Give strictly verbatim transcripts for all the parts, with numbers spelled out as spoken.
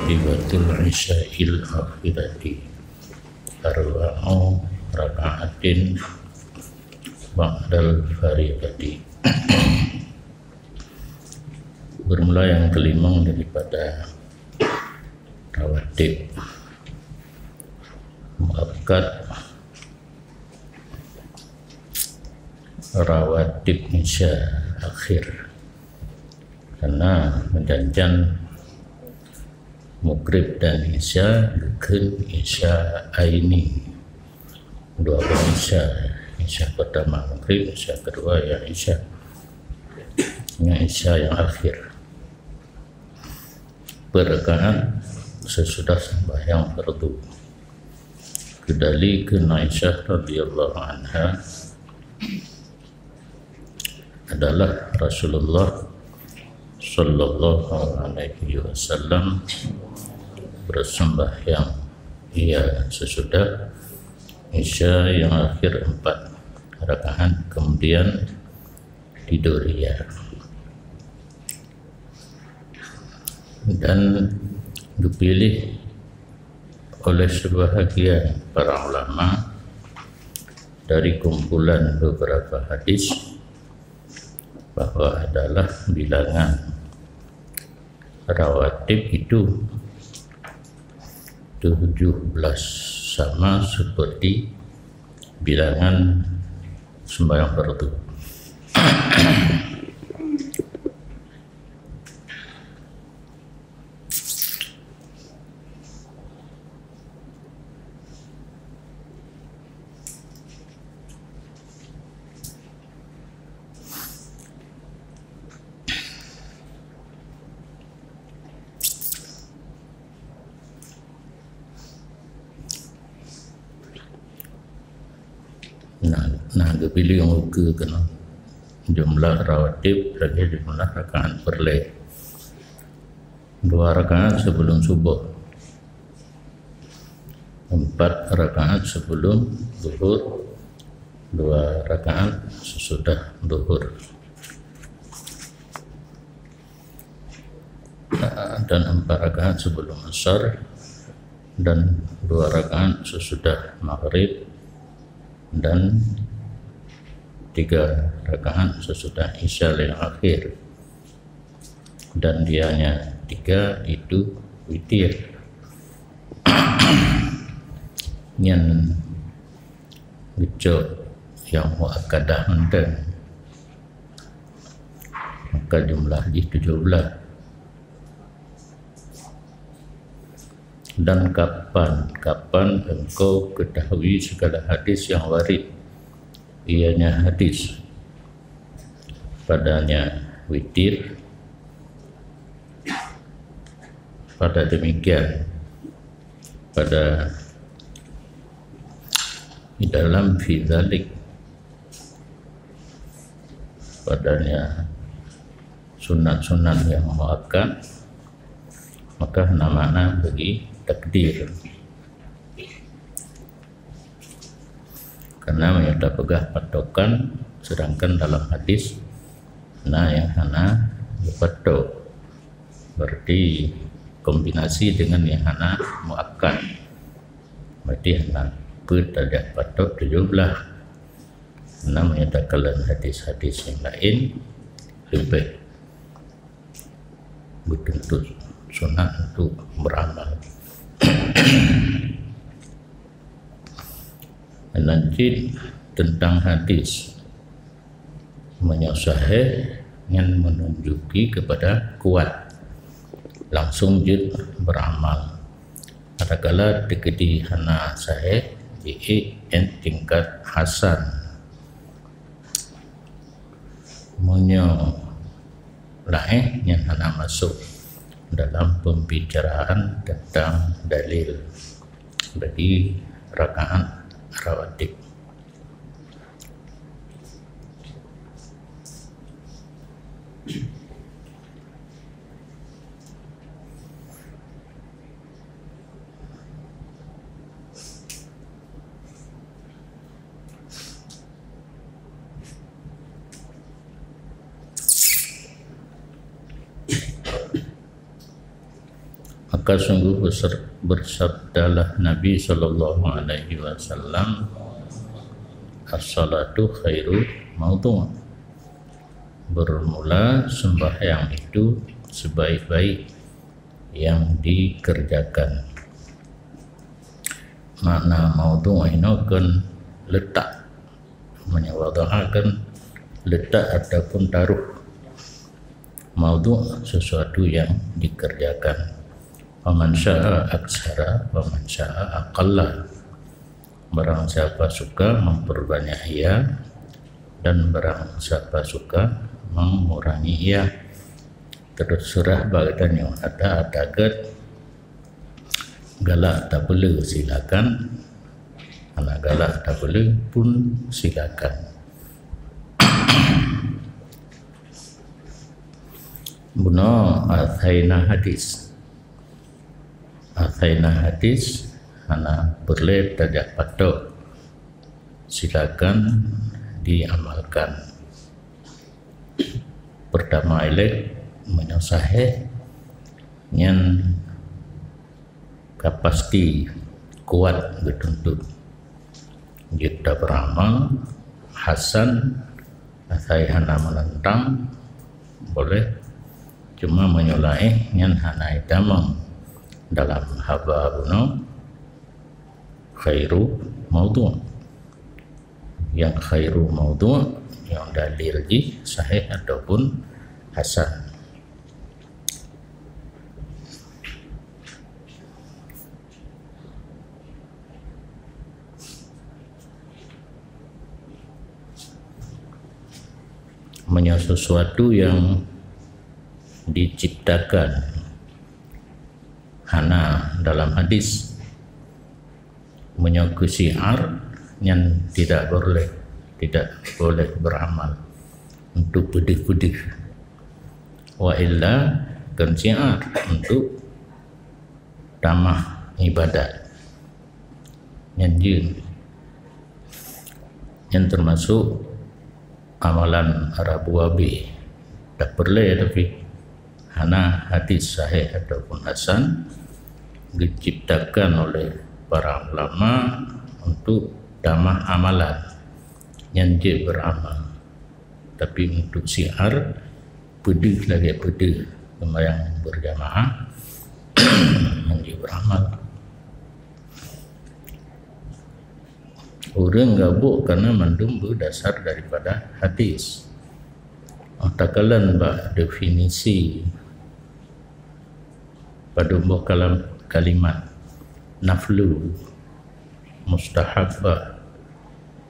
Ratibatul Isya'il Akhirati, arba'u raka'atin ba'dal fariidati. Bermula yang kelima daripada rawatib muakkad, rawatib Isya akhir. Karena meujanjan Maghrib dan Isya geukheun Isya aini. Dua boh Isya, Isya pertama Maghrib, Isya kedua ya Isya, ya Isya yang akhir. Berrakaat sesudah sembahyang fardu. Keudali kheun Aisyah radhiyallahu anha, adalah Rasulullah sallallahu alaihi wasallam bersembahyang ia sesudah Isya yang akhir empat rakaat, kemudian tidur ia. Dan dipilih oleh sebahagian para ulama dari kumpulan beberapa hadis bahwa adalah bilangan rawatib itu tujuh belas, sama seperti bilangan sembahyang fardu. Nah, nah, geupiléh nyang ukeue keunoe. Jumlah rawatib lagèe jumlah rakaat peureulèe. Dua rakaat sebelum subuh. Empat rakaat sebelum zuhur. Dua rakaat sesudah zuhur. Dan empat rakaat sebelum asar, dan dua rakaat sesudah maghrib, dan tiga rakaat sesudah isya yang akhir. Dan dianya tiga itu witir. Nyan geucok nyang muakkadah mantong. Maka jumlah jih tujoh blaih. Dan kapan, kapan engkau ketahui segala hadis yang warid, ianya hadis padanya witir, pada demikian pada di dalam fi dzalik, padanya sunat-sunat yang muakkad, maka namanya bagi takdir. Karena meunyoe tapeugah patokan, sedangkan dalam hadis na nyang hana geupatok, berarti kombinasi dengan nyang hana muakkad. Berarti hana, peue tajak patok tujoh blaih. Karena meunyoe takalon hadis-hadis nyang laén, leubeh beutuntut sunat untuk beramal. Dan cit tentang hadis, meunyoe sahih, nyan menunjuki kepada kuat, langsung jeuet beramal. Adakala teukeudi hana sahih, jiék nyan tingkat hasan. Meunyoe laén, nyan hana masuk dalam pembicaraan tentang dalil bagi rakaat rawatib. Ka sungguh beser-, bersabdalah Nabi sallallahu alaihi wasallam, "As-salatu khairu maudhu'." Bermula sembahyang itu sebaik-baik yang dikerjakan. Makna maudhu' inoe kan letak. Meunyoe wadha'a kan letak ataupun taruh. Maudhu' sesuatu yang dikerjakan. Faman syaa aktsara, faman syaa aqalla. Barang siapa suka memperbanyak ia, dan barang siapa suka mengurangi ia. Terserah bak geutanyoe, ata-ata gét galak tapeule silakan, hana galak tapeule pun silakan. Bunoe asai na hadis. Asai na hadis hana peureulée tajak patok. Silakan diamalkan. Pertama ilée meunyoe sahih nyan ka pasti kuat geutuntut. Jeuet taberamal, hasan, asai hana meunentang, boleh. Cuma meunyoe laén nyan hana itamong dalam haba bunoe khairu maudhu'. Yang khairu maudhu' yang dalil jih sahih ataupun hasan. Meunyoe sesuatu yang diciptakan hana dalam hadis, meunyoe keu syiar, nyan tidak boleh, tidak boleh beramal untuk peudeuh-peudeuh. Wa illa, kon syiar untuk tamah ibadat. Nyan jeuet. Nyan teumasuk amalan Rabu abéh. Tapeureulée tapi hana hadis sahih ataupun hasan geuciptakan oleh para ulama untuk tamah amalan. Nyan jeuet beramal. Tapi untuk syiar, peudeuh lagée peudeuh sembahyang berjamaah, nyan jeuet beramal. Ureuëng gabuk karena mandum beudasar daripada hadis. Oh, takalon bak definisi padub boh kalam, kalimat naflu, mustahabbah,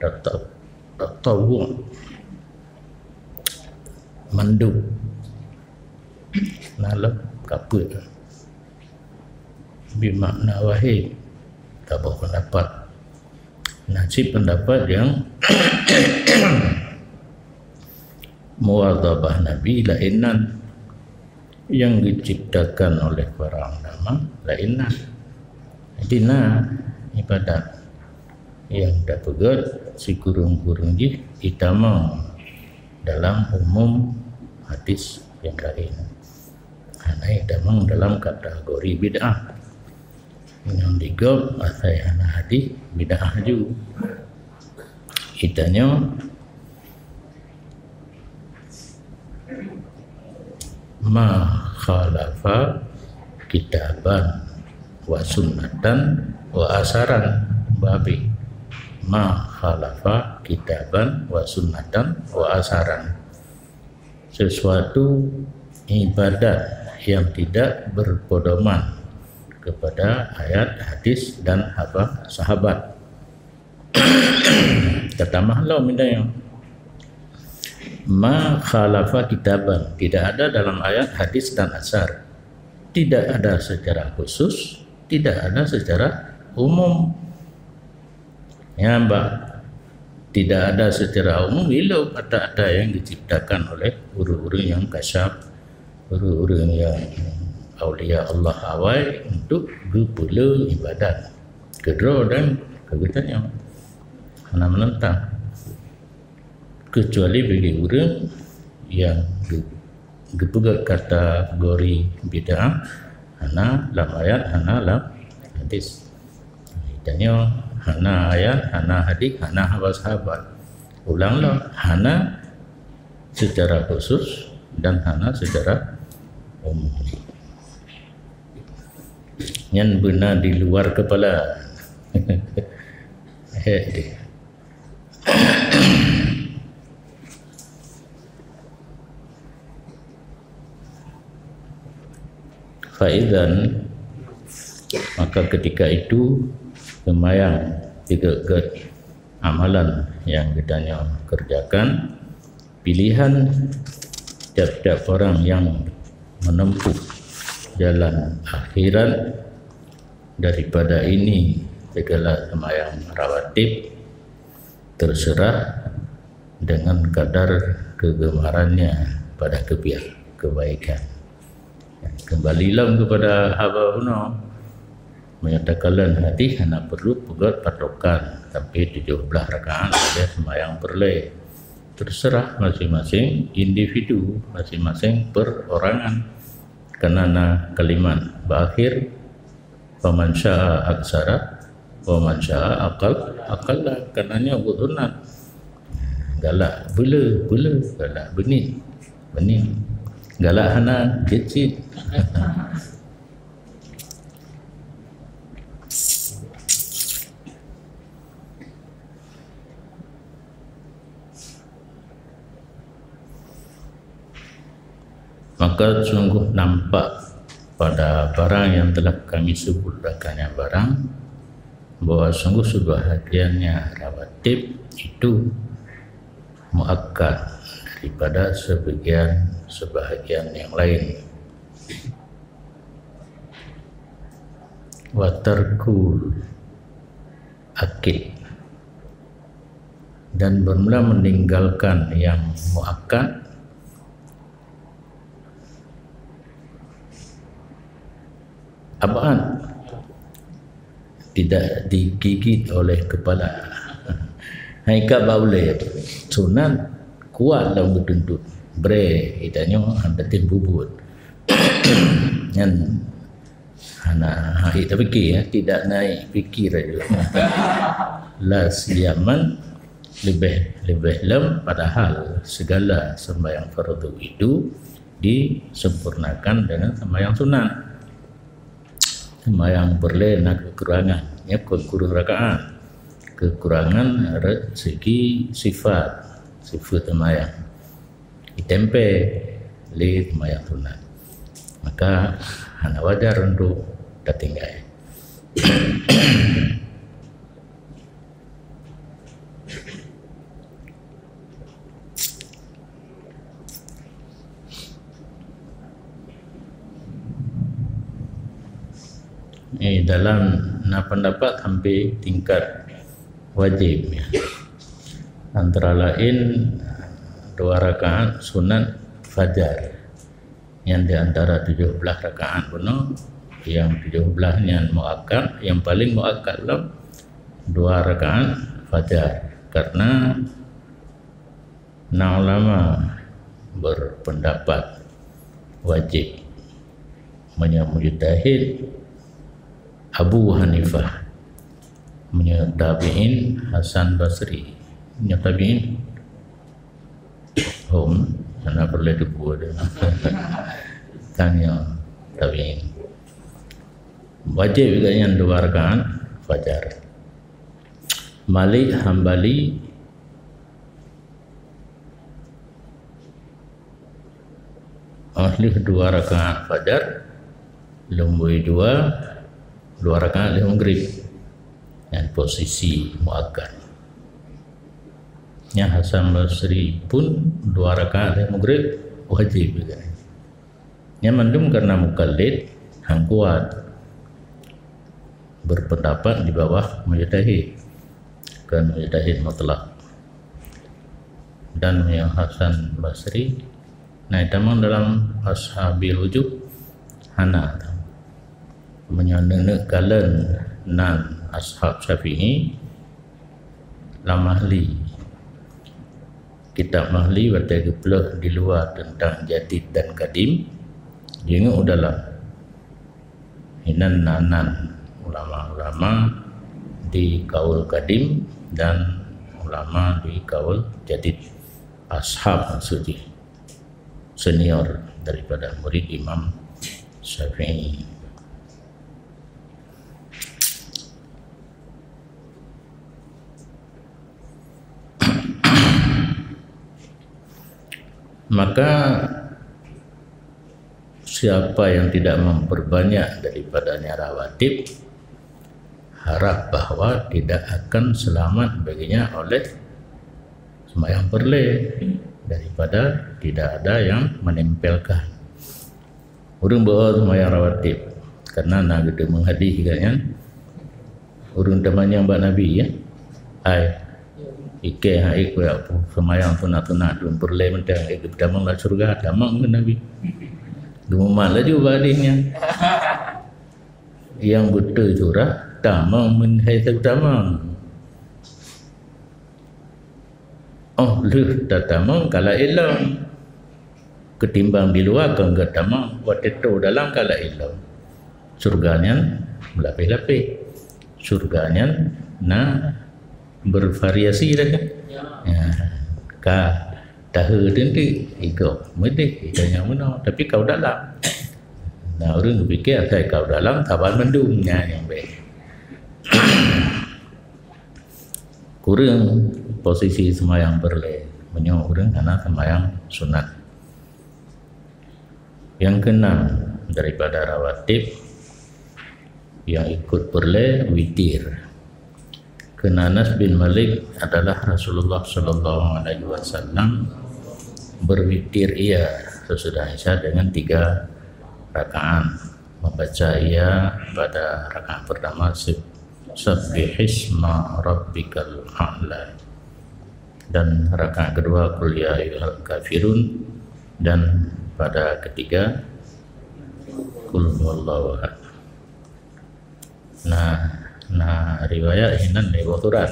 tata-, tatawwu', mandub. Na lom kapeuet. Bi makna wahid, taboh pendapat. Na cit pendapat yang muwadhabah Nabi laén nan, yang diciptakan oleh para ulama laén nan. Jadi na ibadat yang tapeugét sikureueng-kureueng jih itamong dalam umum hadis yang laén. Hana itamong dalam kategori bid'ah. Nyang digop asai hana hadis bid'ah ju. Itanyoe ma khalafa kitaban wa sunnatan wa asaran, babi. Ma khalafa kitaban wa sunnatan wa asaran. Sesuatu ibadat yang tidak berpedoman kepada ayat, hadis, dan haba sahabat. Tatamah lom idayang. Ma khalafa kitaban, tidak ada dalam ayat, hadis, dan asar. Tidak ada secara khusus, tidak ada secara umum. Ya, bah, tidak ada secara umum ilok ata-ata yang diciptakan oleh ureuëng-ureuëng yang kasyaf, ureuëng-ureuëng yang aulia Allah awai untuk geupeule ibadat keudroe dan keu geutanyoe. Hana meunentang. Kecuali bagi ureuëng yang geu-, geupeugét kategori bid'ah, Hana lam ayat, hana lam hadis. Tanyoe hana ayat, hana hadis, hana haba sahabat. Ulang lom, hana secara khusus dan hana secara umum. Nyan beuna di luar kepala. Heh deh. Faizan, maka ketika itu, seumayang sigeut-geut amalan nyang geutanyoe kerjakan, pilihan tiap-tiap orang yang menempuh jalan akhirat daripada ini segala sembahyang rawatib terserah dengan kadar kegemarannya pada kebiak-, kebaikan. Kembali lom kepada haba bunoe. Meunyoe takalon hadis hana perlu peugöt patokan sampai tujoh blaih rakaat sabe sembahyang peureulée. Terserah masing-masing individu, masing-masing perorangan. Karena na kalimat berakhir, "Faman syaa aksara, wa man syaa aqal-, aqalla." Karena nyoe buet sunat. Galak beule, beule, galak beunit, beunit. Galak hana, cit-cit. Maka sungguh nampak pada barang yang telah kami sebut, rakannya barang, bahwa sungguh sebahagiannya rawatib itu muakkad daripada sebagian-sebahagian yang lain. Wa tarkul akid, dan bermula meninggalkan yang muakkad, ab'ad, tidak digigit oleh kepala. Hai ka ba ulée sunat kuat lam geutuntut. Bre, geutanyoe hana tem bubuet. Nyan hana hai tapike, ya, tidak naik pikir aja. La siyaman lebih, lebih lom, padahal segala sembahyang fardu itu disempurnakan dengan sembahyang sunat. Sembahyang peureulée na keukurangan, ya, keukurangan rakaat, keukurangan re-, segi sifat, sifat sembahyang. Ditempé lé sembahyang sunat. Maka hana wajar untuk tatinggai. Eh, dalam na pendapat sampai tingkat wajib. Antara lain dua rakaat sunat fajar. Nyang di antara tujoh blaih rakaat bunoe, nyang tujoh blaih nyan muakkad, nyang paling muakkad lom dua rakaat fajar. Karena na ulama berpendapat wajib. Meunyoe mujtahid Abu Hanifah, meunyoe tabi'in Hasan Basri, meunyoe tabi'in Hom, hana peureulée teupeue deh. Tanyoe tabi'in. Wajéb juga nyan dua rakaat fajar. Malik Hambali, oh, lheueh dua rakaat fajar, lom bui dua, dua rakaat lheueh Maghrib. Nyan posisi muakkad. Nyan Hasan Basri pun dua rakaat lheueh Maghrib wajéb juga. Nyan mandum karena mukallid han kuat, berpendapat di bawah mujtahid, bukan mujtahid mutlak. Dan meunyoe Hasan Basri, na tamong dalam Ashabil Wujub, hana. Meunyoe neuk-neuk kalon nan ashab Syafi'i, lam Mahli. Kitab Mahli watée geupeuleueh di luwa teuntang jadid dan kadim, jingieng u dalam. Inan na nan ulama-ulama di kaul kadim dan ulama di kaul jadid. Ashab maksud jih, senior daripada murid Imam Syafi'i. Maka siapa yang tidak memperbanyak daripadanya rawatib, harap bahwa tidak akan selamat baginya oleh sembahyang peureulée, daripada tidak ada yang menempelkan. Ureuëng beuo seumayang rawatib, karena na geuteumeung hadis kan nyan. Ureuëng teumanyong bak Nabi, ya. Hai, ikei hai kuyak seumayang sunat-sunat dum peureulée mantong, eh, geutamong lam syurga, tamong keu Nabi. Geumumat laju bak hadis nyan. Yang beutôi surah tamong meuhai seutamong. Oh lheueh tatamong kalak ilong. Ketimbang di luwa kon geutamong, watée toe dalam kalak ilong. Syurga nyan meulapéh-lapéh. Syurga nyan na bervariasi dah kan? Ya. Ya. Ka tahe teuntèe, igob meudeh, igob nyang meunoe, tapi kau dalam. Nah, ureuëng geupike asai kau dalam, saban mandum nyan nyang bèk. Kureueng posisi seumayang peureulée meunyoe ureuëng hana seumayang sunat. Yang keenam daripada rawatib yang ikut peureulée witir. Kheun Anas bin Malik adalah Rasulullah sallallahu alaihi wasallam berwitir ia sesudah Isya dengan tiga rakaat, membaca ia pada rakaat pertama sub-, Sabbihisma Rabbikal A'la, dan rakaat kedua Qul Ya Ayyuhal Kafirun, dan pada ketiga Qul Huwallahu Ahad. Nah, nah riwayat hinan lé boh surat.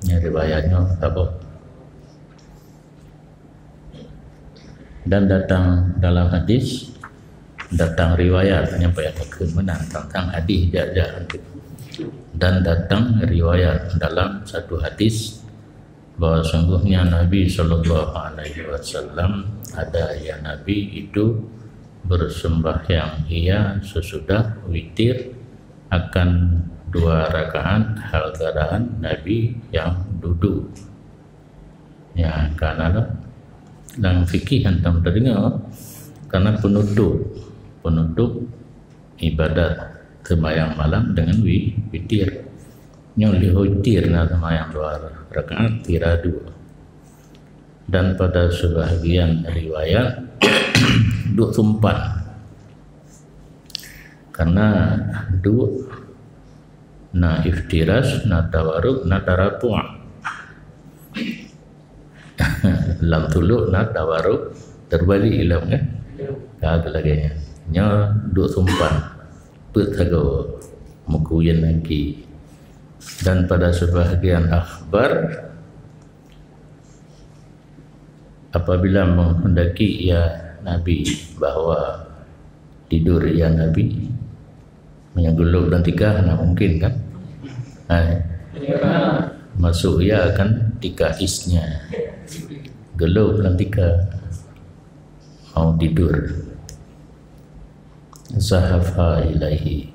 Nya riwayat nyoe saboh. Dan datang dalam hadis, datang riwayat nyampai takheun meunan tentang hadis jak-jak. Dan datang riwayat dalam satu hadis bahwa sungguhnya Nabi sallallahu alaihi wasallam ada, ya, Nabi itu bersembahyang ia sesudah witir akan dua rakaat hal keadaan Nabi yang duduk. Ya, karena lam fikih hantom terdengar karena penutup, penutup ibadat sembahyang malam dengan wi-, witir. Nyoe lheueh witir na seumayang dua rakaat, sira dua. Dan pada sebahagian riwayat, duek sumpan. Karena duek na iftirash, na tawarruk, na tarapu'. Lam tuluk na tawarruk, terbalik ilom kan? Ka lagèe nyan. Nyoe duek sumpan. Peuet sagoe, meukuyeuen lagi. Dan pada sebahagian akhbar, apabila menghendaki ia Nabi bahwa tidur ia Nabi, meunyoe geulôb lam tika, hana mungkin kan? Hai. Masuk ia kan tika isnya. Geulôb lam tika. Mau tidur. Zahafa ilaihi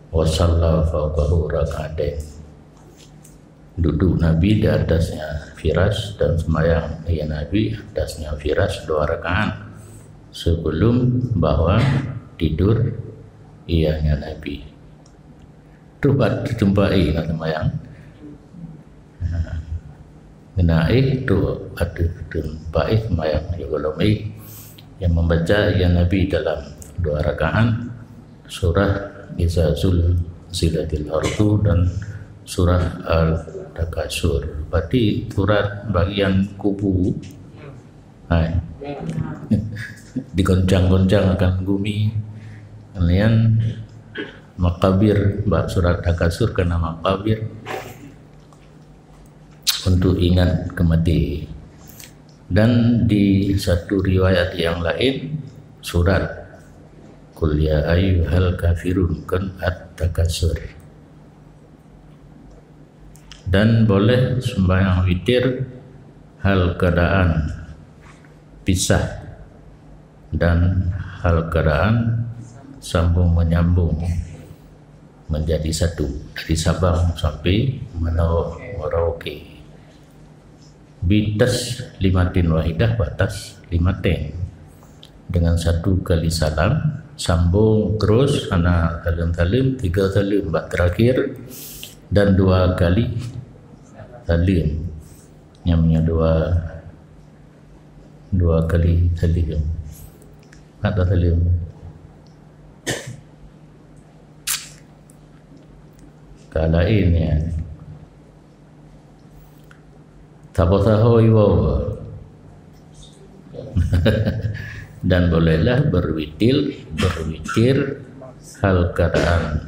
wa shalla fauqahu rak'atain. Duduk Nabi di atasnya firash dan sembahyang ia Nabi atasnya firash dua rakaat sebelum bahwa tidur ianya Nabi. Troh bak teumpat éh na seumayang. Ha. Geuna éh troh ateueh teumpat éh seumayang, ya, gohlom éh. Yang membaca ia Nabi dalam dua rakaat surah Iza Zulzilatil Ardu dan surah Al-Takasur. Berarti surat bagian kubu. Hai. Digoncang-goncang akan bumi. Kemudian makabir, bak surat Takasur kena makabir untuk ingat kematian. Dan di satu riwayat yang lain, surat Qul ya ayyuhal kafirun, kan At-Takasur. Dan boleh sembahyang witir hal keadaan pisah dan hal keadaan sambung menyambung menjadi satu, dari Sabang sampai Merau-, Merauke. Bitas limatin wahidah, batas limatin. Dengan satu kali salam, sambung terus, hana saleuem-saleuem, tiga saleuem bak terakhir, dan dua kali saleuem. Nyang dua, dua kali saleuem. Ada saleuem. Ka laén nyan. Saboh saho iwoe. Dan bolehlah berwitir, berwitir hal keadaan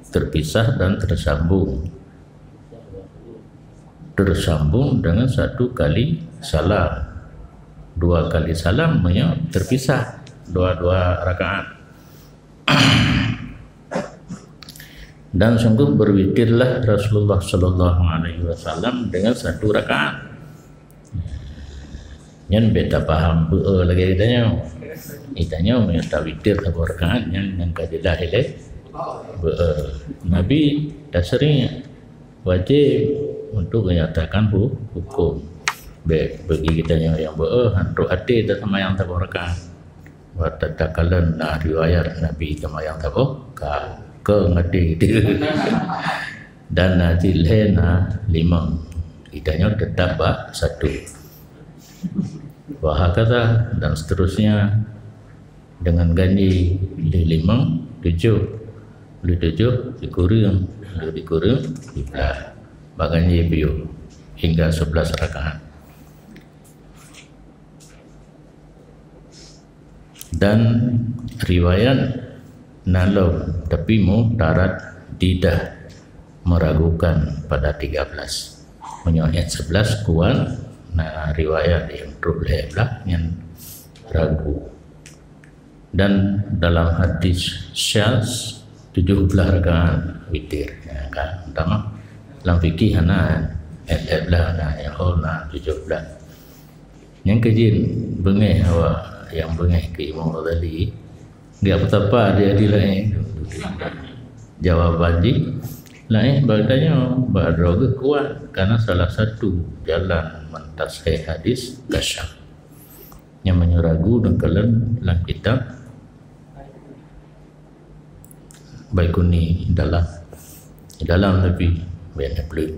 terpisah dan tersambung. Tersambung dengan satu kali salam. Dua kali salam, maksudnya terpisah dua-dua rakaat. Dan sungguh berwitirlah Rasulullah sallallahu alaihi wasallam dengan satu rakaat. Nyan beta paham beu lagée geutanyoe. Geutanyoe meunyoe tawitir saboh rakaat, nyan nyang ka jeulaih ilée beu. Nabi tasri' wajib untuk menyatakan hu-, hukum. Bek bagi geutanyoe nyang beu, han trok até taseumbahyang saboh rakaat. Watée takalon na riwayat Nabi teumayang saboh ka, keu ngeudi. Dan na cit lhée na limong. Geutanyoe teutap bak satu. Wa hakadha dan seterusnya dengan ganji lhée limong, tujoh, lhée tujoh dikureueng, lhée dikureueng siblaih. Bak ganji piôh hingga sebelas rakaat. Dan riwayat na lom, tapi mutaraddiddah, meragukan pada tiga belas. Meunyoe ayat sebelas kuat, na riwayat nyang trok lhée blaih nyan ragu. Dan dalam hadis syaz, tujoh blaih rakaat witir. Ya, kan? Entah mah. Lam fikih hana, eh, eh, blaih na, ya, oh, na tujoh blaih. Nyang keujeuet beungéh awak nyang beungéh keu Imam Ghazali, geujak peutapa di, di laén. Jawaban jih, laén bak tanyoe, bak droe geuh kuat, karena salah satu jalan mentashih hadis kasyaf. Nyang meunyoe ragu neukalon lam kitab Baiquni dalam, dalam Nabi, bèk neubleut.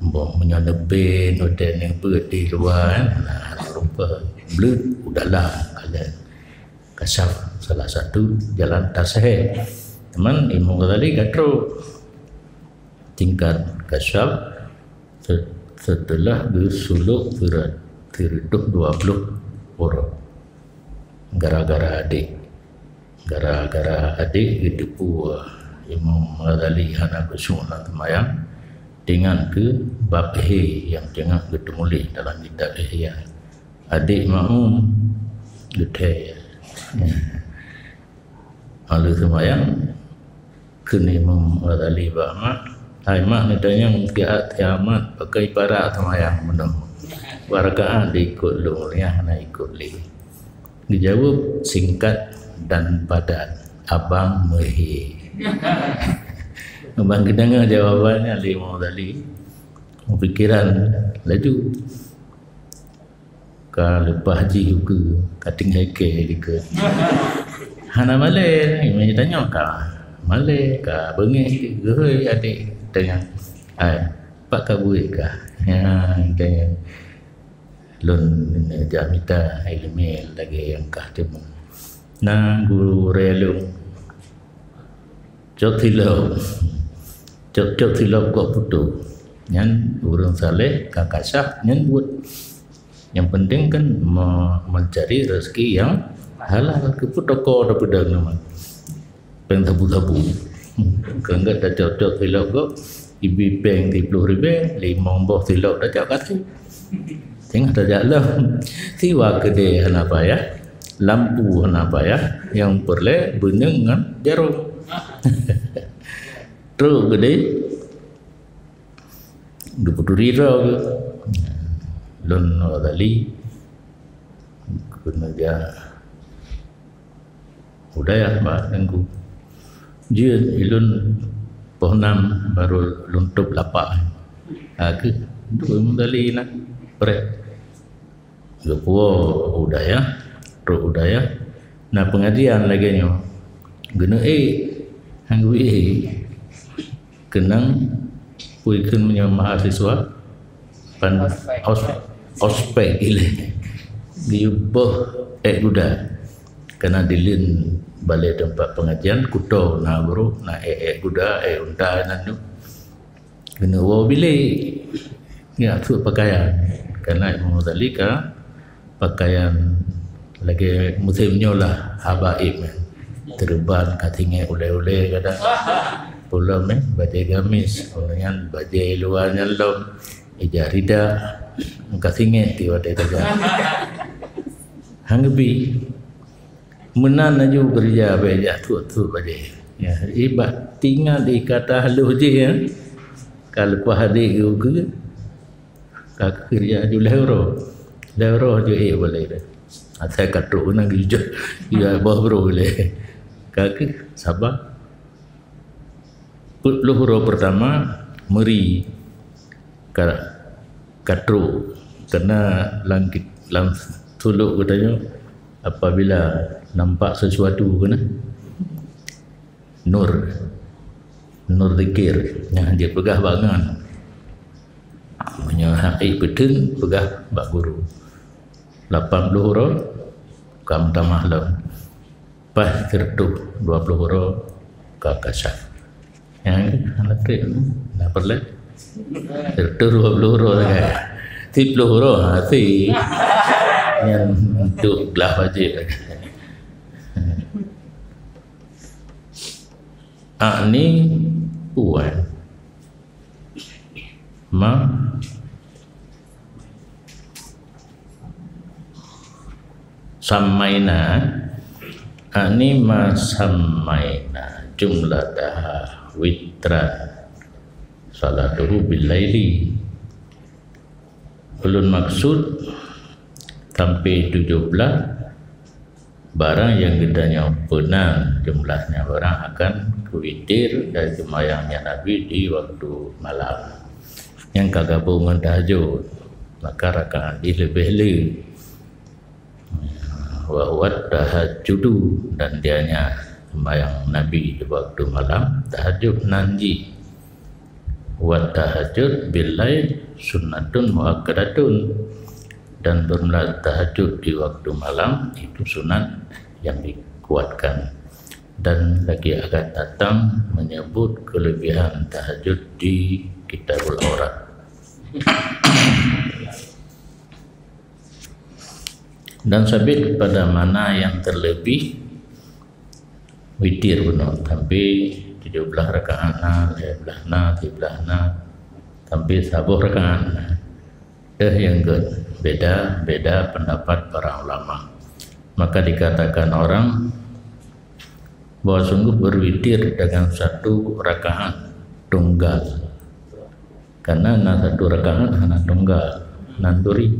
Boh meunyoe neubleut, udeb neubleut di luwa, eh, nah, rupa bleut u dalam, kalon. Kasyaf salah satu jalan tashih. Teuma Imam Ghazali ka trok tingkat kasyaf se-, seuteulah geusulok sira-, sireutôh dua ploh uroe. Gara-gara adék. Gara-gara adék geuteupeue Imam Ghazali hana khusyuk lam seumayang, teuingat keu bab hé nyang teungoh geuteumuléh dalam kitab Ihya. Adék makmum geuthèe. Lalu seumayang, kheun Imam Ghazali bak mak, "Hai mak, neutanyong siat-siat mat, pakon parak seumayang meunoe. Dua rakaat diikot lôn, nyang hana ikot lé." Geujaweueb singkat dan padat, "Abang meuhé." Abang geudeungoe jawaban nyan lé Imam Ghazali, pikiran laju. Ka leupah jih ukeue, ka tinggai kèe dikeue. Hana malèe, meunyoe tanyoe ka malèe, ka beungéh, geuhôi adék tanyong, "Hai, pat ka buet kah?" Ya, tanyong. Lôn jak mita ileumèe lagèe nyang kah teumeung. Na gurèe lôn. Cok tilok. Cok, cok tilok gok putôh. Nyan ureueng saleh ka kasyaf nyan buet. Nyang penting kan me-, mencari rezeki yang halal. Keupeue toko tapeudong nama. Péng sabu-sabu. Keu gèt tacok-cok tilok gok, ibi péng siploh ribèe, limong boh tilok tacok kasih. Tengah tajak lom. Siwa keudè hana payah, lampu hana payah, Nyang peureulée beuneueng ngon jaroe. Trok geude, geupeuturi droe geuh. Lôn Ghazali keuneuk jak u dayah bak Teungku. Jeuet ilôn poh nam barô lôn tôb lapak. Ka keuh, duek Imam Ghazali na preh. Geupuwoe u dayah, trok u dayah, na peungajian lagée nyoe. Geuneuk ék, han geubi ék. Keunong peue kheun meunyoe mahasiswa pan os-, ospek ilée. Geuyue boh ék guda. Kana dilen balée teumpat peungajian, kuto na brôk, na ék-ék guda, ék unta nan nyoe. Keuneuk woe bilék, geujak sôk pakaian. Kana Imam Ghazali ka pakaian lagée musém nyoe lah, habaib kan. Teureuban ka singét ulée-ulée kadang. Peulom, eh, bajée gamis, nyan bajée luwa nyan lom. Ija rida, ka singét tiwa dée tajak. Han geubi. Meunan laju keureuja bak jak sôk-sôk bajée. Ya, ibat tingat di kata haloh jih, ya. Ka leupah adék geuh, ka keureuja laju lhée uroe. Lhée uroe laju ék balée. Asai ka trok keunan geujak, geujak boh brôk lé. Ka keuh saba. Peuet ploh uroe peurtama meuri ka, ka trok. Karena lam ki-, lam suluk geutanyoe, apabila nampak sesuatu keunan, nur, nur zikir nyang jipeugah bak ngon. Meunyoe hana peuteun, peugah bak guru. Lapan ploh uroe ka meutamah lom. Pas sireutoh dua ploh uroe ka kasyaf. Nyan hana treb, na peureulée. Sireutoh dua ploh uroe sagai. Siploh uroe hase. Nyan untuk glah wajéb. Akni puan. Ma samaina, ani ma samaina jumlataha witran salatuhu bil laili. Ulun maksud sampai tujuh belas barang nyang geutanyoe peunan jumlahnya barang akan keu witir dari seumayang nyan Nabi di waktu malam. Nyang ka gabong ngon tahajud, maka rakaat jih leubeh le. Wa huwa tahajjudu, dan dianya seumayang Nabi di waktu malam tahajud nan jih. Wa tahajud bil lail sunnatun muakkadatun, dan bermula tahajud di waktu malam itu sunat yang dikuatkan. Dan lagi akan datang menyebut kelebihan tahajud di Kitabul Aurat. Dan sabit pada mana yang terlebih witir bunoe, sampai tujuh belas rakaat na, lhée belas na, sibelas na, sampai saboh rakaat na. Deh nyang gét beda-beda pendapat para ulama. Maka dikatakan orang bahwa sungguh berwitir dengan satu rakaat tunggal. Karena na satu rakaat hana tunggal, nan turi.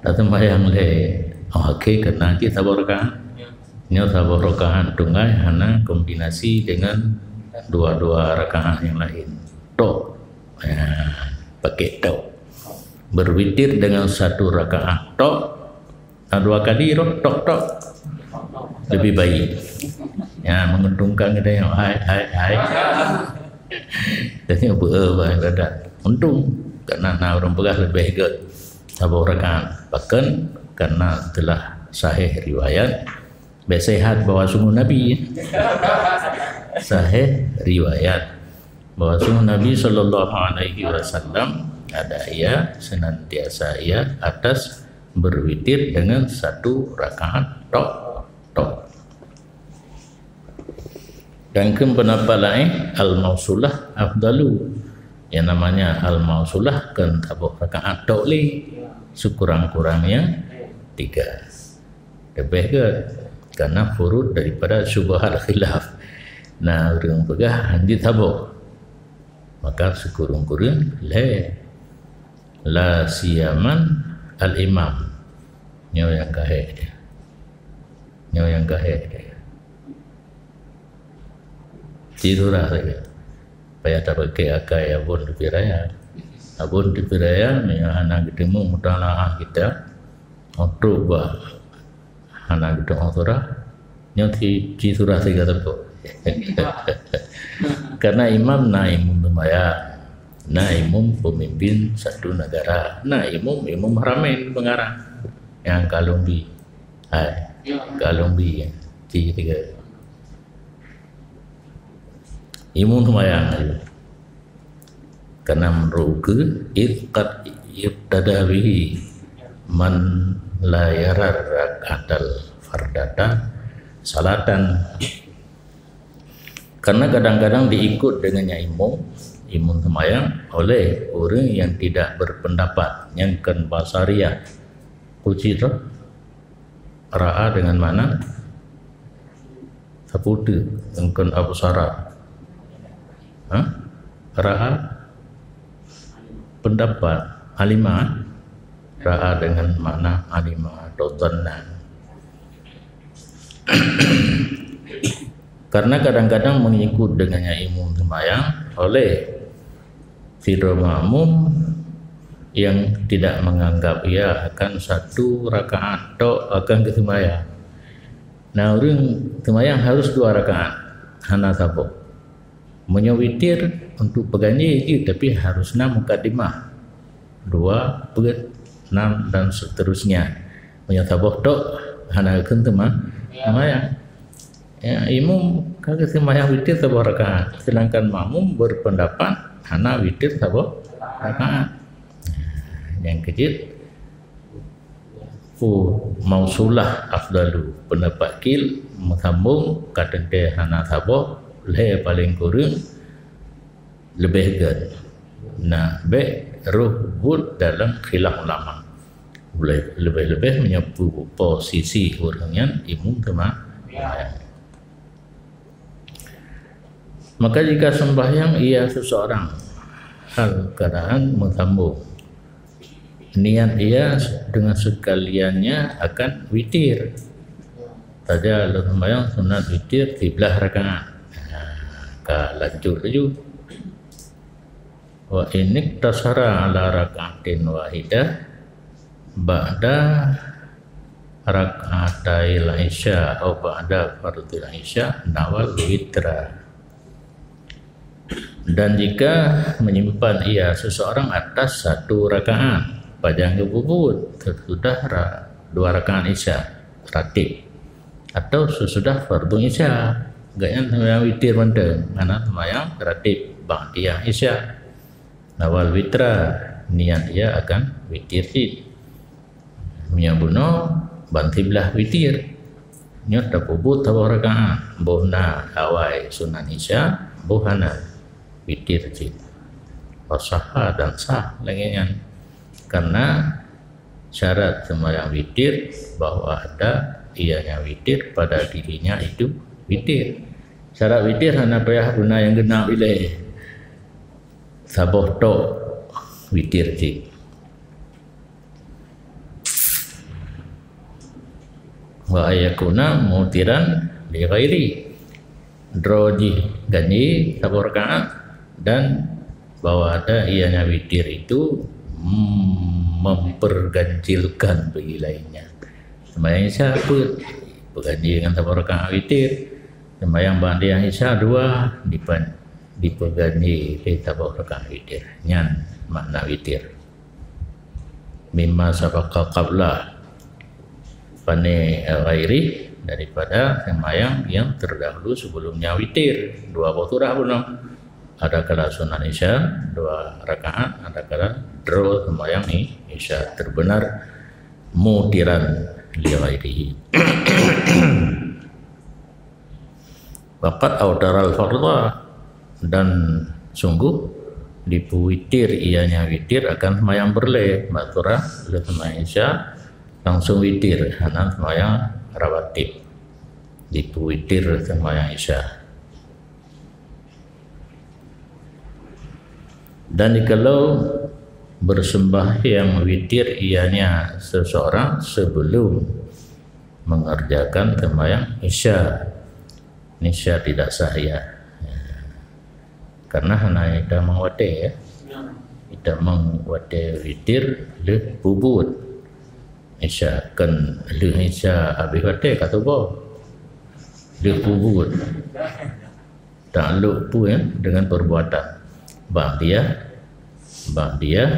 Dak seumayang lé, oh, oke, keunan cit saboh rakaat. Nyoe saboh rakaat tunggai hana kombinasi dengan dua-dua rakaat yang lain. Tok. Ya, pakai tok. Berwitir dengan satu rakaat tok, nah, dua kali roh tok tok. Lebih baik. Ya, menguntungkan kita yang hai, hai, hai. Dan yang ber-, ber-, ber-, untung karena na ureuëng peugah lebih gét saboh rakaat. Bahkan karena telah sahih riwayat, baik sehat bahwa sungguh Nabi, ya. Sahih riwayat bahwa sungguh Nabi sallallahu alaihi wasallam ada ia senantiasa ia atas berwitir dengan satu rakaat tok tok. Dan keu pendapat lain, al-mausulah afdalu. Yang namanya al-mausulah kan saboh rakaat tok lé, sekurang-kurangnya tiga. Lebih ke Karena furud daripada syubhat khilaf. Nah, ureuëng peugah hanjeuet saboh. Maka sikureueng-kureueng lhée. La siyaman al-imam. Nyoe nyang ka hék dia. Nyoe nyang ka hék dia. Ci surah saja. Payah tapaké akai abon teupiraya. Abon teupiraya, meunyoe hana geuteumu mutalaah kita, untuk bah hana geuteumu surah, nyoe ci, ci surah siga teupeu. Karena imam na imum seumayang, na imum pemimpin satu negara, na imum, imum haramain pengarang yang kalung bi. Hai, kalung bi, ci tiga. Imum seumayang laju. Karena meunurot ukeue, id qad yuqtada bihi man la yara rak'atal fardata salatan. Karena kadang-kadang diikut dengannya imum, imum seumayang oleh orang yang tidak berpendapat, nyang kon basariah. Kuci tu ra'a dengan makna sapeue teuk, kon absara. Ha? Ra'a pendapat, alima, ra'a dengan makna alima atau dhanna. Karena kadang-kadang mengikut dengannya imum sembahyang oleh sidroe makmum yang tidak menganggap ia akan satu rakaat tok akan geuseumbahyang. Nah, ureuëng seumbahyang harus dua rakaat, hana saboh. Meunyoe witir untuk peuganjé jeuet, tapi harus na mukadimah. Dua, peuet, enam dan seterusnya. Meunyoe saboh tok, hana kheun teuma seumbahyang. Ya, imum ka geuseumbahyang witir saboh rakaat, sedangkan makmum berpendapat hana witir saboh rakaat. Nyang keujeuet, fu mausulah afdalu, pendapat qil meusambong ka teuntée hana saboh, lhée paléng kureueng leubeh gét. Nah, bék roh buet dalam khilaf ulama. Leubeh-leubeh meunyoe posisi ureuëng nyan imum teuma. Maka jika sembahyang ia seseorang hal keadaan meusambong, niat ia dengan sekaliannya akan witir. Saja lôn sembahyang sunat witir siblaih rakaat. Nah, ka lanjut laju. Wa in iqtasara ala rak'atin wahidah ba'da rak'atail isya atau ba'da fardil isya nawal witra. Dan jika menyimpan ia seseorang atas satu rakaat, pajan geupeubuet sesudah ra-, dua rakaat isya ratib atau sesudah fardu isya, gobnyan sembahyang witir mantong, karena sembahyang ratib ba'diyah isya. Nawal witra, niat ia akan witir cit. Meunyoe bunoe ban siblaih witir, nyoe tapeubuet saboh rakaat, boh na awai sunat isya, boh hana, witir cit. Wa sahha, dan sah lagée nyan. Karena syarat sembahyang witir bahwa ada ianya witir pada dirinya itu witir. Syarat witir hana payah guna nyang genap ilée. Saboh tok witir cit. Wa ayyakuna mutiran li ghairi. Droe jih ganjé saboh rakaat dan bahwa ada ianya witir itu, mm, memperganjilkan bagi lainnya. Sembahyang Isya peuet, peuganjé ngon saboh rakaat witir. Sembahyang ba'diyah Isya dua, dipan-, dipeuganjé lé saboh rakaat witir. Nyan makna witir. Mimma sabaqa qabla. Pane ghairi, daripada sembahyang yang terdahulu sebelumnya witir. Dua boh surah bunoe. Adakala sunat Isya dua rakaat, adakala droe sembahyang i-, Isya terbenar mutiran li ghairihi. Wa qad awtaral fardha, dan sungguh dipeuwitir ianya witir akan sembahyang peureulée, bak surah lheueh sembahyang Isya langsung witir, hana sembahyang rawatib. Dipeuwitir seumayang Isya. Dan jikalau bersembahyang witir ianya seseorang sebelum mengerjakan seumayang Isya, niscaya tidak sah ia. Karena hana itamong watée, ya. Itamong watée witir lheueh peubuet Isya, kan lheueh Isya habéh watée ka suboh. Lheueh peubuet. Taklok peue, ya, dengan perbuatan. Ba'diyah, ba'diyah,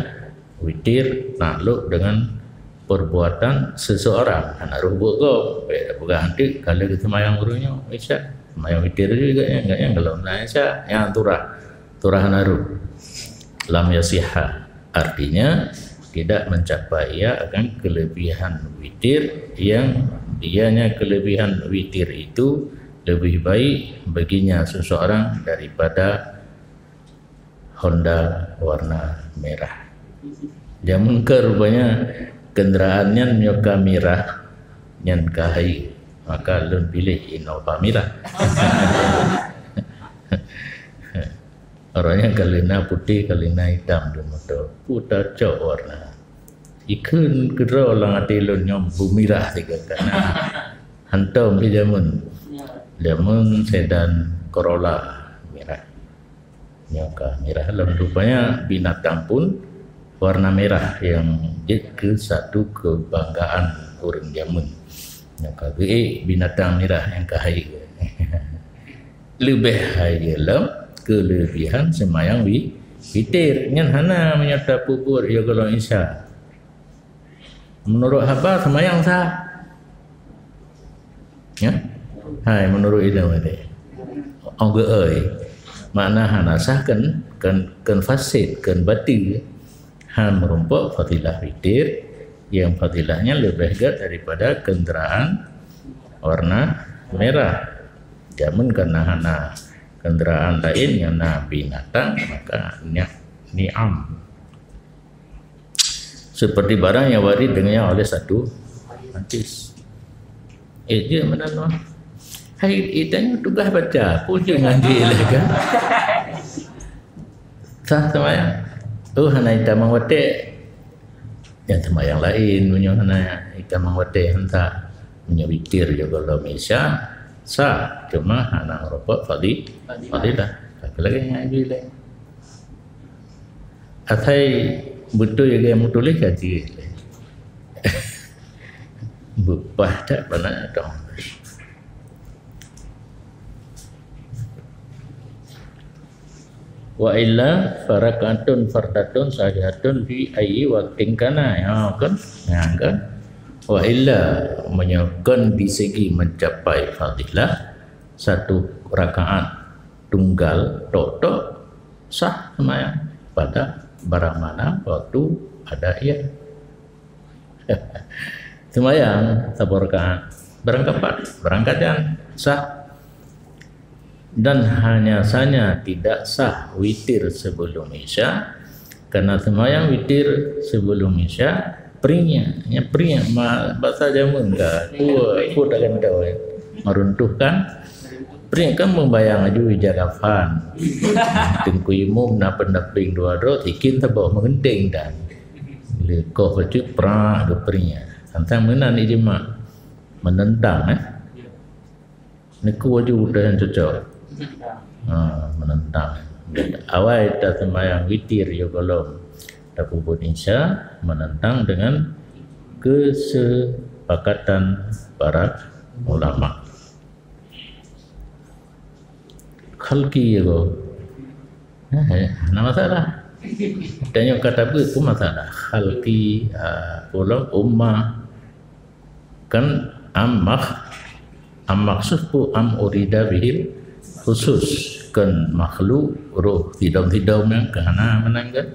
witir taklok dengan perbuatan seseorang. Hana roh buet gob. Bèk tapeugah nanti kalau geuseumayang ureueng nyoe Isya, seumayang witir juga nyan, nyan kalau na Isya, nyan turah. Turah hana roh. Lam yasihha. Artinya, tidak mencapai ia akan kelebihan witir yang dianya kelebihan witir itu lebih baik baginya seseorang daripada Honda warna merah. Jameun ka rupanya kendaraan nyan nyoe ka mirah, nyan ka hai, maka lôn piléh Innova mirah. Orang nyan ka lheueh na putéh, ka lheueh na itam di moto. Peue tacok warna. Ikheun keudroe lam até lôn nyoe beumirah sigoe kana. Hantom lé jameun. Jameun sedan Corolla mirah. Nyoe ka mirah lom. Rupanya binatang pun warna merah yang jeuet keu satu kebanggaan ureueng jameun. Nyoe ka geuék binatang mirah nyang ka hai. Leubeh hai lom kelebihan seumayang wi-, witir. Nyan hana meunyoe tapeubuet ya golom Isya. Meunurot haba seumayang sah. Ya? Hai, meunurot idong tadi. Ong geuoi. Makna hana sah kan, kan, kan fasid, kan batil. Han meurumpok fadilah witir, yang fadilahnya lebih gét daripada kendaraan warna merah. Jameun kana hana kendaraan lain nyang na binatang, maka nyak ni'am. Seperti barang yang warid dengannya oleh satu hadis. Eh, dia mana tu? Hai, itanya tugas baca, pun je ngaji lah kan. Sah seumayang. Oh, hana itamong watée. Nyang seumayang laén, meunyoe hana itamong watée, han sah. Meunyoe witir juga lom Isya, sah. Cuma hana meurupok fadi-, fadilah. Tapi lagi ngaji lagi. Asai beutôi lagée meutuléh ka jeuet lé. Beupah that bana dong. Wa illa farakatun fardatun sahihatun fi ayyi waqtin kana. Ya kan? Ya kan? Wa illa, meunyoe kon di segi mencapai fadilah, satu rakaat tunggal tok-tok sah seumayang pada barang mana waktu ada ia. Seumayang saboh rakaat, barangkapat, barangkajan sah. Dan hanya saja tidak sah witir sebelum Isya, karena seumayang witir sebelum Isya prinyak, nya prinyak ma-, basa jameun ka, kuat, kuat akan tahu, ya. Meruntuhkan Prik kan membayang aju ija kafan. Teungku imum na pendamping dua droe, sikin saboh meugenting dan. Leukoh bacut prak geuprik. Tantang meunan ijma. Menentang, eh. Neukeu aju dah nyang cocok. Ha, menentang. Awai taseumayang witir ya golom. Tapeubuet Isya menentang dengan kesepakatan para ulama. Khalqi ya ko. Eh, eh, hana masalah. Tanyoe kata beuet pun masalah. Khalqi, ah, ulôn ummah. Kan am makh-, am makhsus pun am urida bihil khusus. Kan makhluk roh sidom-sidom nyang keuhana meunan kan.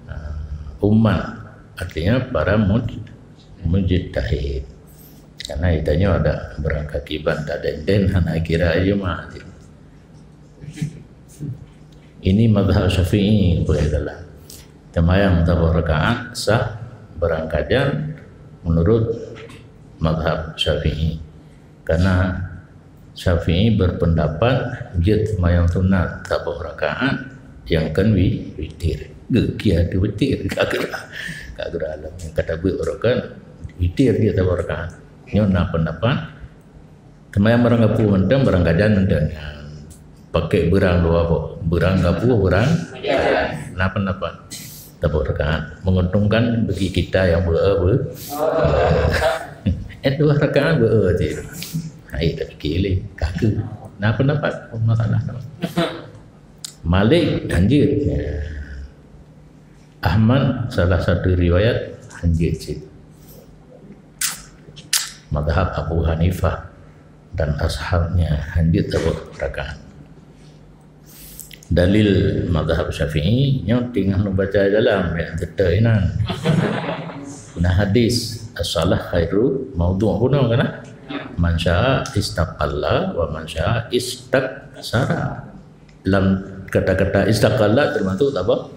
Ah, ummah artinya para mud-, mujtahid. Karena itanyoe ada berangkat kiban tak den-den hana kira aja mah. Ini mazhab Syafi'i boleh dalam. Temayang saboh rakaat sah berangkajan menurut mazhab Syafi'i. Karena Syafi'i berpendapat jeuet seumayang sunat saboh rakaat nyang kon wi-, witir. Geukiah tu witir, ka geura, ka geura alam nyang kata beuet ureueng kan witir jeuet saboh rakaat. Nyoe na pendapat seumayang barang gapu mantong, barang gajan mantong. Pakai beurang dua boh, beurang gapu, beurang gajan. Na pendapat saboh rakaat menguntungkan bagi kita yang ber-, ber-, eh, dua rakaat ber-, cit. Hai, tak fikir lé, kaki. Na pendapat masalah tu. Malik hanjeuet. Ya. Ahmad salah satu riwayat hanjeuet cit. Mazhab Abu Hanifah dan ashabnya hanjeuet saboh rakaat. Dalil mazhab Syafi'i nyoe teungoh lôn baca dalam, ya, beutôi inan. Nah, hadis as-salah khairu maudhu' bunoe kan? Man syaa istaqalla wa man syaa istaksara. Dalam kata-kata istaqalla termasuk saboh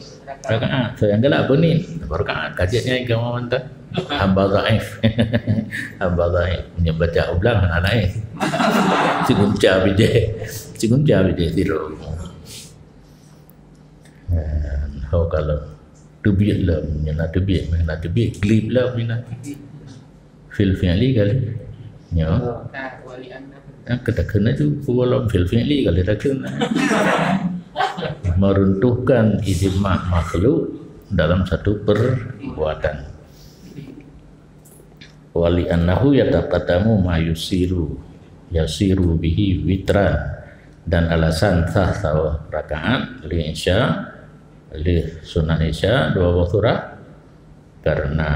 rakaat. So, nyang galak beuni, saboh rakaat. Kajiannya agama mantap. Hamba dhaif. Hamba dhaif. Meunyoe baca ublang, hana naik. Sigunca bijéh. Sigunca bijéh tiru. Ho kalau teubiet lom, nyan na teubiet, na teubiet, glib lom, nyan na teubiet. Fil fi'li kali. Nyo. Nah, kita kena tu, kalau fil fi'li kali dah kena. Meruntuhkan ijma' makhluk dalam satu perbuatan. Wa li annahu yataqaddamu ma yusiru, yasiru bihi witran. Dan alasan sah saboh rakaat li isya, li sunat isya dua boh surah, karena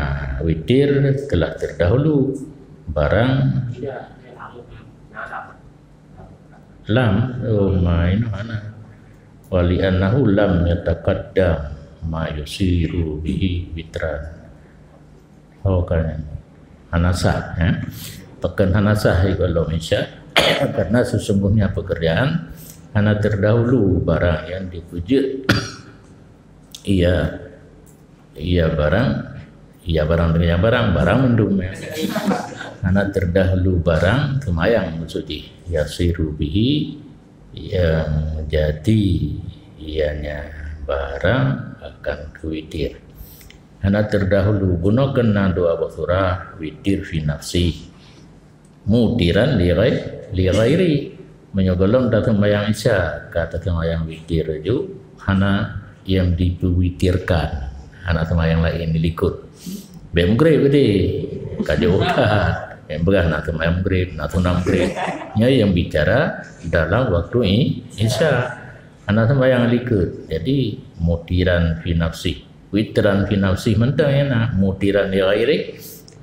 witir telah terdahulu barang lam, oh, ma inoe hana. Wa li annahu lam yataqaddam ma yusiru bihi witran. Oh, kan. Hana sah, ya. Pakon hana sah, ya, kalau isya. Karena sesungguhnya pekerjaan hana terdahulu barang yang dipuji. Iya, iya barang, iya barang dengan barang, barang mendung, ya. Hana terdahulu barang, seumayang maksud jih. Yasiru bihi, yang jadi ianya barang akan keu witir. Hana terdahulu bunoe keunan dua boh surah witir fi nafsi. Mutiran li ghai-, li ghairi. Meunyoe gohlom taseumayang isya, ka taseumayang witir ju, hana yang dipewitirkan. Hana seumayang laén dilikot. Bèk meugreb tadi. Ka jauh that. Bèk peugah na seumayang meugreb, na sunat meugreb. Nyoe yang bicara dalam waktu i-, isya. Hana seumayang likot. Jadi, mutiran fi nafsi. Witran fi nafsi mantong ya na. Mutiran li ghairi.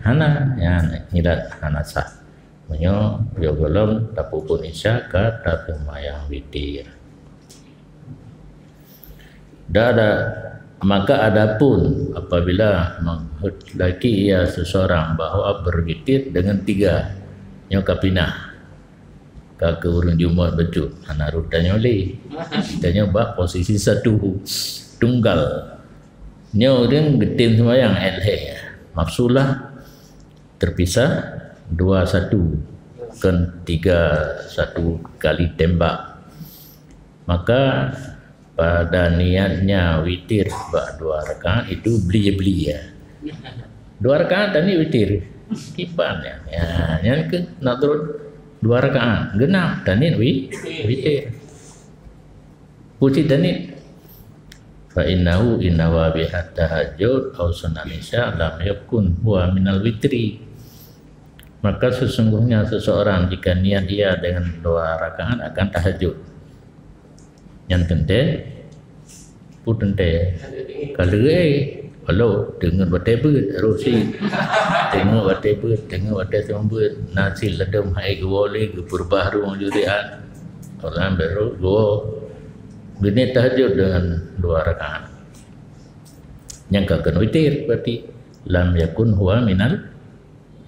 Hana. Ya, nyan hana sah. Meunyoe, yo gohlom, tapeuphon isya ka taseumayang witir. Dada, maka adapun apabila menghendaki ia seseorang bahwa berwitir dengan tiga, nyoe ka pinah. Ka keu ureueng Jumaat bacut, hana rot tanyoe lé. Tanyoe bak posisi satu, tunggal. Nyoe ureueng geutem seumayang, eh, lhèe. Mafsulah terpisah dua satu, kan tiga satu kali tembak. Maka pada niatnya witir bak dua rakaat itu beli-beli ya. Dua rakaat tadi witir. Kiban ya. Ya, nyan ke nak turun dua rakaat. Genap tadi wi-, witir. Puji tadi. Fa innahu in nawa biha tahajjud au sunan isya lam yakun huwa minal witri. Maka sesungguhnya seseorang jika niat ia dengan dua rakaat akan tahajud. Nyan teuntèe, peue teuntèe? Ka lheueh, walau teungeut watèe beuet, roh sit. Teungeut watèe beuet, teungeut watèe teuma beuet. Na sit ladôm hai geuwoe lé, geupeurubah rhueng juriat. Orang baru geuwoe. Geuniet tahajud dengan dua rakaat. Nyang ka keuneuk witir, berarti lam yakun huwa minal,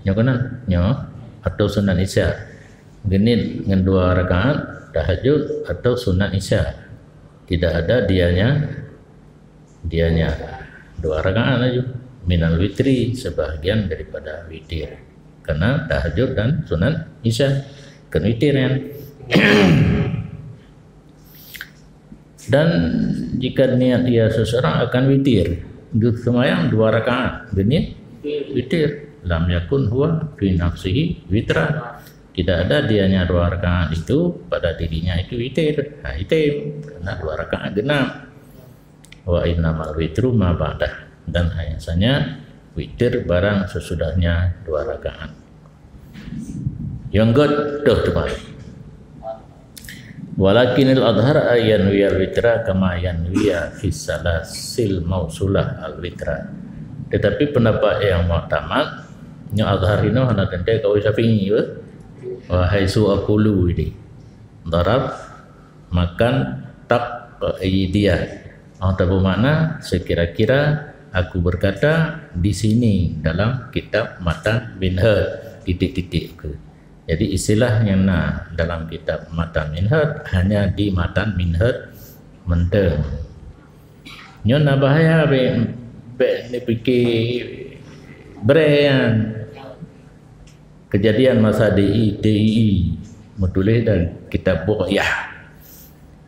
nyoe keunan, nyoe, atau sunat isya. Geuniet ngon dua rakaat tahajud atau sunat isya. Tidak ada dianya, dianya dua rakaat laju. Minal witri, sebahagian daripada witir. Karena tahajud dan sunat isya. Kan witir kan? Dan jika niat ia seseorang akan witir, geuseumbahyang dua rakaat, geuniat witir. Lam yakun huwa fi nafsihi witra. Tidak ada dianya dua rakaat itu pada dirinya itu witir. Ha, item. Karena dua rakaat genap. Wa innamal witru ma ba'dah. Dan hanya saja witir barang sesudahnya dua rakaat. Nyang göt toh teuma. Walakinil adhar ay yanwiyal witra kama yanwiya fis salasil mausulah al witra. Tetapi pendapat yang muktamad, nyang adhar inoe hana teuntèe kaul Syafi'i, ya. Wa haitsu aqulu ini. Darab makan tak idiyah. Atau bermakna sekira-kira aku berkata di sini dalam kitab Matan Minhaj titik-titik ke. Jadi istilah nyang na dalam kitab Matan Minhaj hanya di Matan Minhaj mantong. Nyoe na bahaya bèk, bèk neupike brand. Kejadian masa D I, D I I meutuléh dan kitab Bughyah.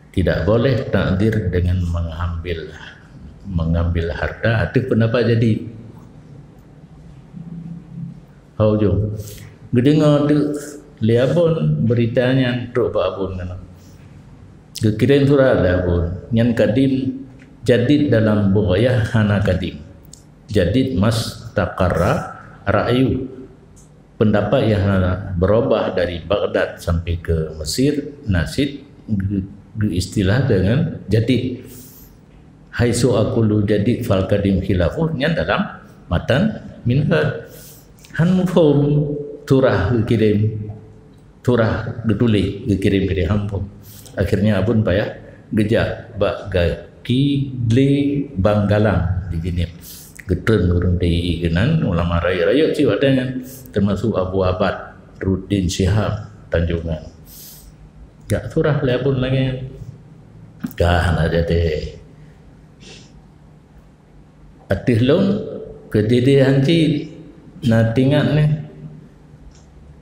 Tidak boleh takdir dengan mengambil, mengambil harta ateueh pendapat jadi. Hau jom. Geudeungoe teuk lé Abon beurita nyan trok bak Abon nyan. Geukirém surat lé Abon. Nyan kadim, jadid dalam Bughyah hana kadim. Jadid mastaqarra ra'yu. Pendapat yang hana berubah dari Baghdad sampai ke Mesir, na cit geu-, geuistilah dengan jadid. Haitsu aqulu jadid fal qadim khilafuh, nyan dalam Matan Minhaj. Han muphom surah geukirém, surah geutuléh geukirém keu han muphom. Akhirnya Abon payah geujak bak gaki lé Banggalang di Jeunieb. Geutreun ureueng T I I keunan, ulama rayeuk-rayeuk cit watèe nyan, teumasuk Abu Abad Ruddin Syihab Tanjongan. Jak surah lé Abon lagèe nyan. Ka hana jadi. Ateueh lôn, keudéh-déh han cit na teuingat nyoe,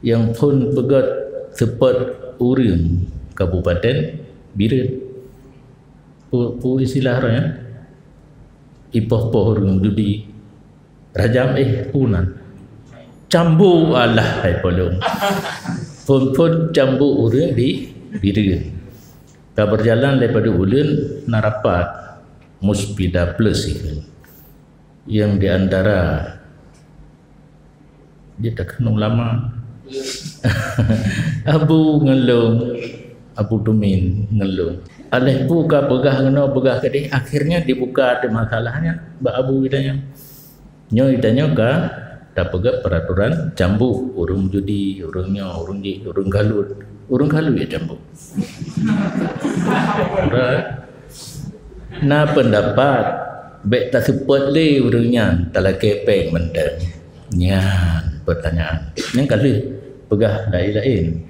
nyang phôn peugöt seupôt ureueng Kabupaten Bireuen. Peue, peue istilah droe nyan? Ipoh-poh ureueng judi. Rajam, eh, peue nan? Cambuk, alah, hai polong. Phôn-phôn cambuk ureueng di Bireuen. Ka beujalan daripada ulôn na rapat Muspida Plus itu. Yang di antara Dia takheun ulama. Abu ngon lôn, Abu Tumin ngon lôn. Aléh bu ka peugah keunoe, peugah keudéh, akhirnya dibuka atu masalah nyan bak Abu geutanyoe. Nyoe geutanyoe ka tapeugah peraturan cambuk, ureueng judi, ureueng nyoe, ureueng jih, ureueng galut. Ureueng galut ya cambuk. Udah. Na peundapat, bèk taseupôt lé ureueng nyan talakèe péng mantong. Nyan peutanyaan. Nyang ka lheueh peugah laén-laén.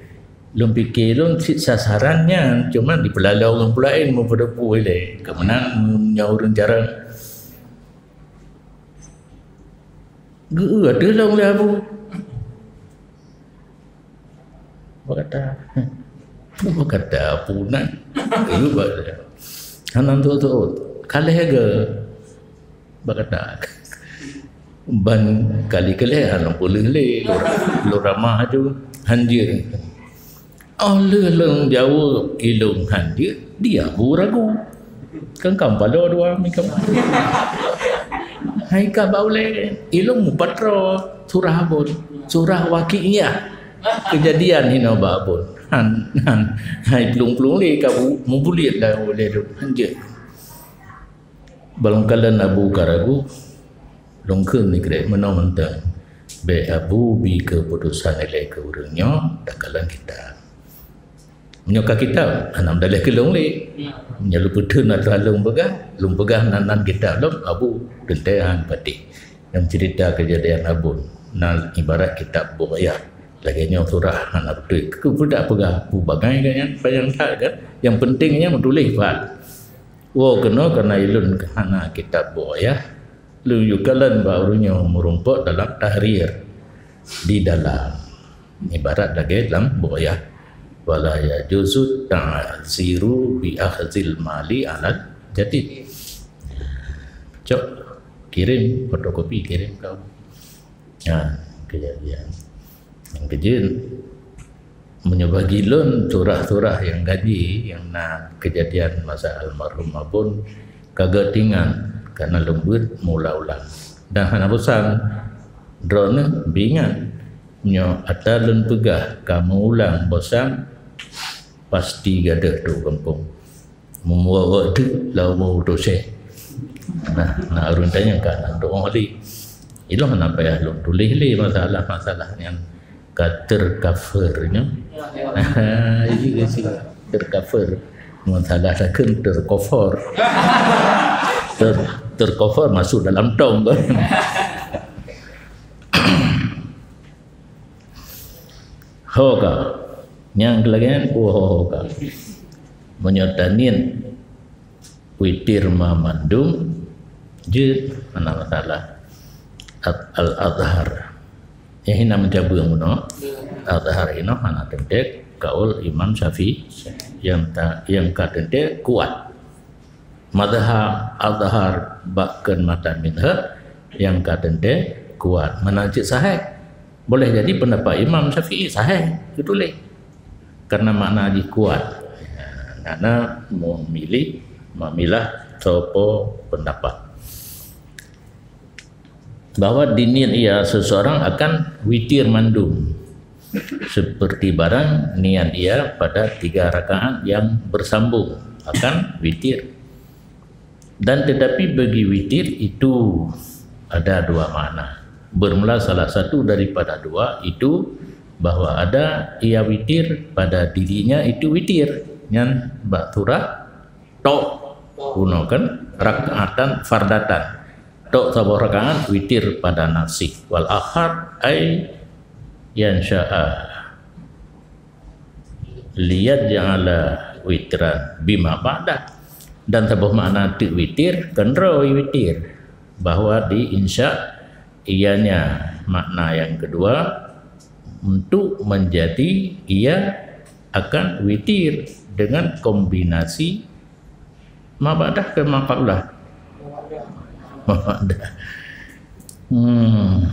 Lôn pike lôn cit sasaran nyan, cuma dipeulalô ngon peue laén, meupeudeupu ilèe. Keumeunang nyoe ureueng jarang. Geu-eu ateueh lôn lé Abu. Bak kata, bak kata Abu nan. Geu-eu bak kata. Hana teuôt-teuôt. Ka lheueh geu-, bak kata. Ban kali keulhèe hana peuleueh lé. Lôn, lôn ramah aju. Hanjeuet. Óh lheueh lôn jaweueb, ilôn han jeuet, di Abu ragu. Kan ka mupaloe dua minggu. Hai ka ba ulèe, ilôn mupat droe surah Abon, surah Waqi'iyah. Keujadian hinoe bak Abon. Han, han, hai plueng-plueng lé ka bu-, mubuliet dah ulèe lôn, han jeuet. Barangkalan Abu ka ragu, lôn kheun ni krek meunoe mantong. Bèk Abu bi keuputosan ilèe keu ureueng nyoe, takalon kitab. Meunyoe ka kitab, hana meudaléh keu lôn lé. Meunyoe lôn peutheun atra lôn peugah, lôn peugah nan, nan kitab lôn, Abu teuntèe han patéh. Nyang ceurita keujadian Abon, na ibarat kitab buet ayah. Lagèe nyoe surah hana beutôi. Keu peue dak peugah, Abu bangai gobnyan, panyang that kan. Nyang peunteng nyan meutuléh pat. Woe keunoe kareuna ilôn hana kitab buet ayah, lôn yue kalon bak ureueng nyoe meurumpok dalam tahrir di dalam, ibarat lagèe lam buet ayah. Wala yajuzu ta'ziru bi akhzil mali alal jadid. Cok, kirim fotokopi, kirim keu. Ha, kejadian. Nyang keujeuet, meunyoe bagi lôn, surah-surah nyang ganjé, nyang na kejadian masa almarhum Abon, ka geutingat, ka na lôn beuet meuulang-ulang. Dan hana bosan, droeneuh beuingat, nyoe ata lôn peugah ka meuulang bosan, pasti gadôh tôh gampông. Meumuwoe-woe teuk lam umu dosa. Nah, na ureuëng tanyong ka na doa lé. Ilong hana payah lôn tuléh lé masalah-masalah nyang ka tercover nyoe. Jadi ka si tercover. Masalah takheun tercover. Ter, tercover masuk dalam tong. Ho ka. Nyang keulagian, oh, ho, ho ka. Meunyoe taniet witir ma mandum, jeuet, hana masalah. Al- Al-Azhar. Nyang hina meujabeung bunoe. Azhar inoe hana teuntèe kaul Imam Syafi'i. Nyang ta, nyang ka teuntèe kuat. Mazhab Azhar bak kheun matan mazhab nyang ka teuntèe kuat. Meunan cit sahih. Boleh jadi pendapat Imam Syafi'i sahih, geutuléh. Karena makna jih kuat. Karena memilih, memilah sopo pendapat. Bahwa diniat ia seseorang akan witir mandum, seperti barang niat ia pada tiga rakaat yang bersambung akan witir. Dan tetapi bagi witir itu ada dua makna. Bermula salah satu daripada dua itu bahwa ada ia witir pada dirinya itu witir. Nyan bak surah Tok, bunoe kan, rakaatan fardatan. Tok saboh rakaat witir pada nafsih. Wal akhar ay yansya'a liyaj'ala witran bima ba'da. Dan saboh makna teuk witir, keunroe witir. Bahwa diinsya ianya makna yang kedua untuk menjadi ia akan witir dengan kombinasi ma ba'dah ke ma qablah. Ma ba'dah. Hmm.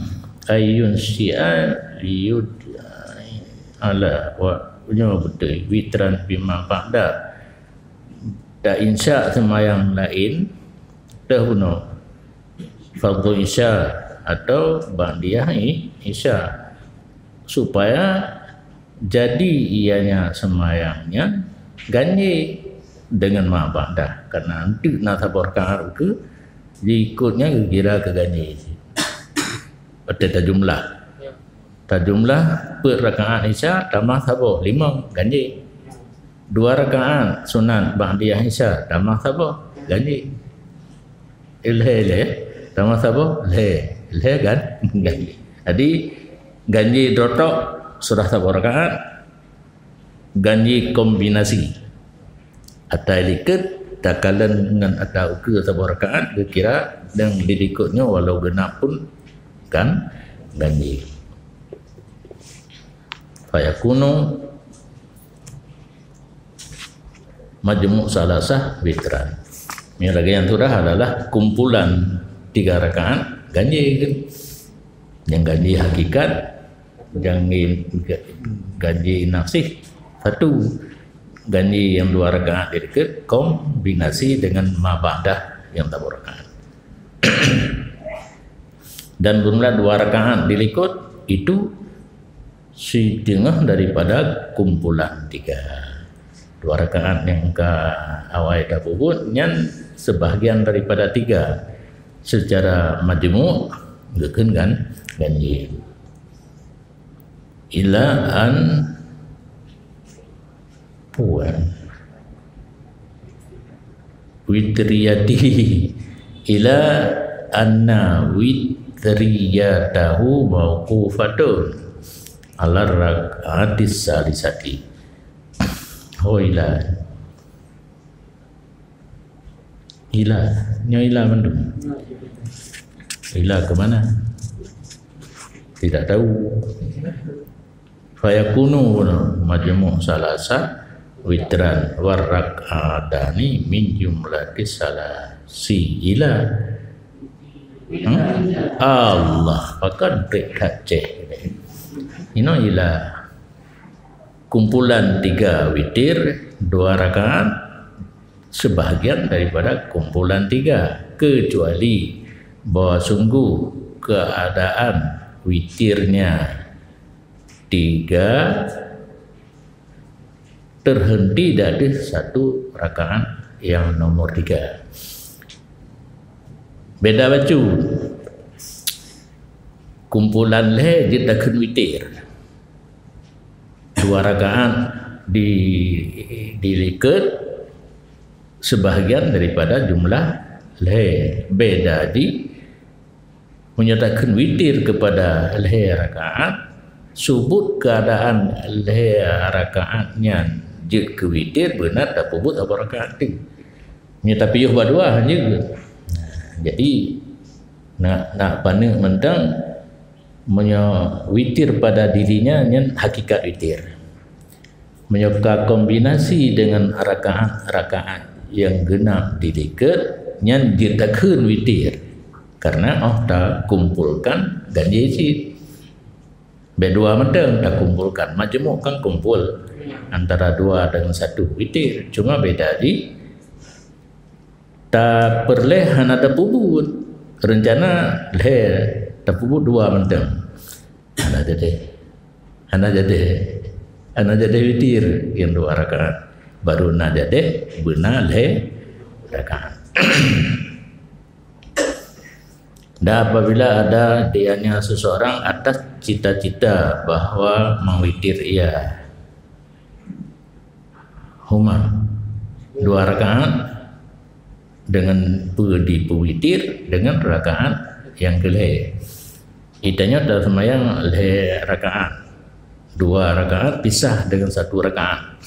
Ayun syi'a yud ala wa nyoe beutôi witran bima ba'da. Da insya seumayang laén teuh bunoe. Fardhu isya atau ba'diyah i-, isya, supaya jadi ianya seumayang nyan ganjé deungon ma ba'dah. Karena enteuk na saboh rakaat ukeue, jiikot nyan geukira keu ganjé. Watèe tajumlah. Tajumlah peuet rakaat isya tamah saboh, limong, ganjé. Dua rakaat sunat ba'diyah isya tamah saboh, ganjé. Lhèe, lhèe. Tamah saboh? Lhèe. Lhèe kan? Ganjé. Jadi, ganjé droe tok surah saboh rakaat, ganjé kombinasi. Ata likot takalon ngon ata ukeue saboh rakaat, geukira dan dilikot nyoe walau geunap pun kan ganjé. Fayakunu majmu' salasah witran. Yang lagi yang surah adalah kumpulan tiga rakaat ganjé kan. Yang ganjé hakikat, ganjé, ganjé nafsih satu. Ganjé yang dua rakaat di dekat kombinasi dengan ma ba'dah yang saboh rakaat. Dan jumlah dua rakaat di likot itu siteungoh daripada kumpulan tiga. Dua rakaat nyang ka awai tapeubuet nyan sebahagian daripada tiga. Secara majmu' geukheun kan ganjé. Ila an puan. Witriyatihi. Ila anna witriyatahu mauqufatun ala rak'atis salisati. Oh, ila. Ila. Nyoe ila mandum. Ila ke mana? Tidak tahu. Fayakunu majmu' salasa witran, war rak'atani min jumlati salasi ila. Hmm? Allah, pakon trik that ceh. Inoe ila. Kumpulan tiga witir, dua rakaat, sebahagian daripada kumpulan tiga, kecuali bahwa sungguh keadaan witirnya tiga terhenti dari satu rakaat yang nomor tiga. Beda bacut. Kumpulan lhèe jeuet takheun witir. Dua rakaat di, dilikot sebahagian daripada jumlah lhèe. Beda jih, meunyoe takheun witir kepada lhèe rakaat, subut keadaan lhèe rakaat nyan jeuet keu witir, beuna tapeubuet saboh rakaat teuk. Nyoe tapiôh bak dua hanjeuet. Jadi, nak, nak paneuk mantong, meunyoe witir pada dirinya nyan hakikat witir. Meunyoe ka kombinasi dengan rakaat-rakaat nyang geunap dilikot, nyan jeuet takheun witir. Karena 'oh takumpulkan ganjé cit. Bèk dua mantong, takumpulkan. Majmuk kan kumpul antara dua dengan satu, witir. Cuma beda jih, tapeureulèe hana tapeubuet. Rencana lhèe, tapeubuet dua mantong. Hana jadi. Hana jadi. Hana jadi witir nyang dua rakaat. Baru na jadi, beuna lhèe rakaat. Dan apabila ada dianya seseorang atas cita-cita bahwa mewitir ia, huma, dua rakaat, dengan peu-, dipeuwitir dengan rakaat nyang keulhèe. Itanyoe taseumayang lhèe rakaat, dua rakaat pisah dengan satu rakaat.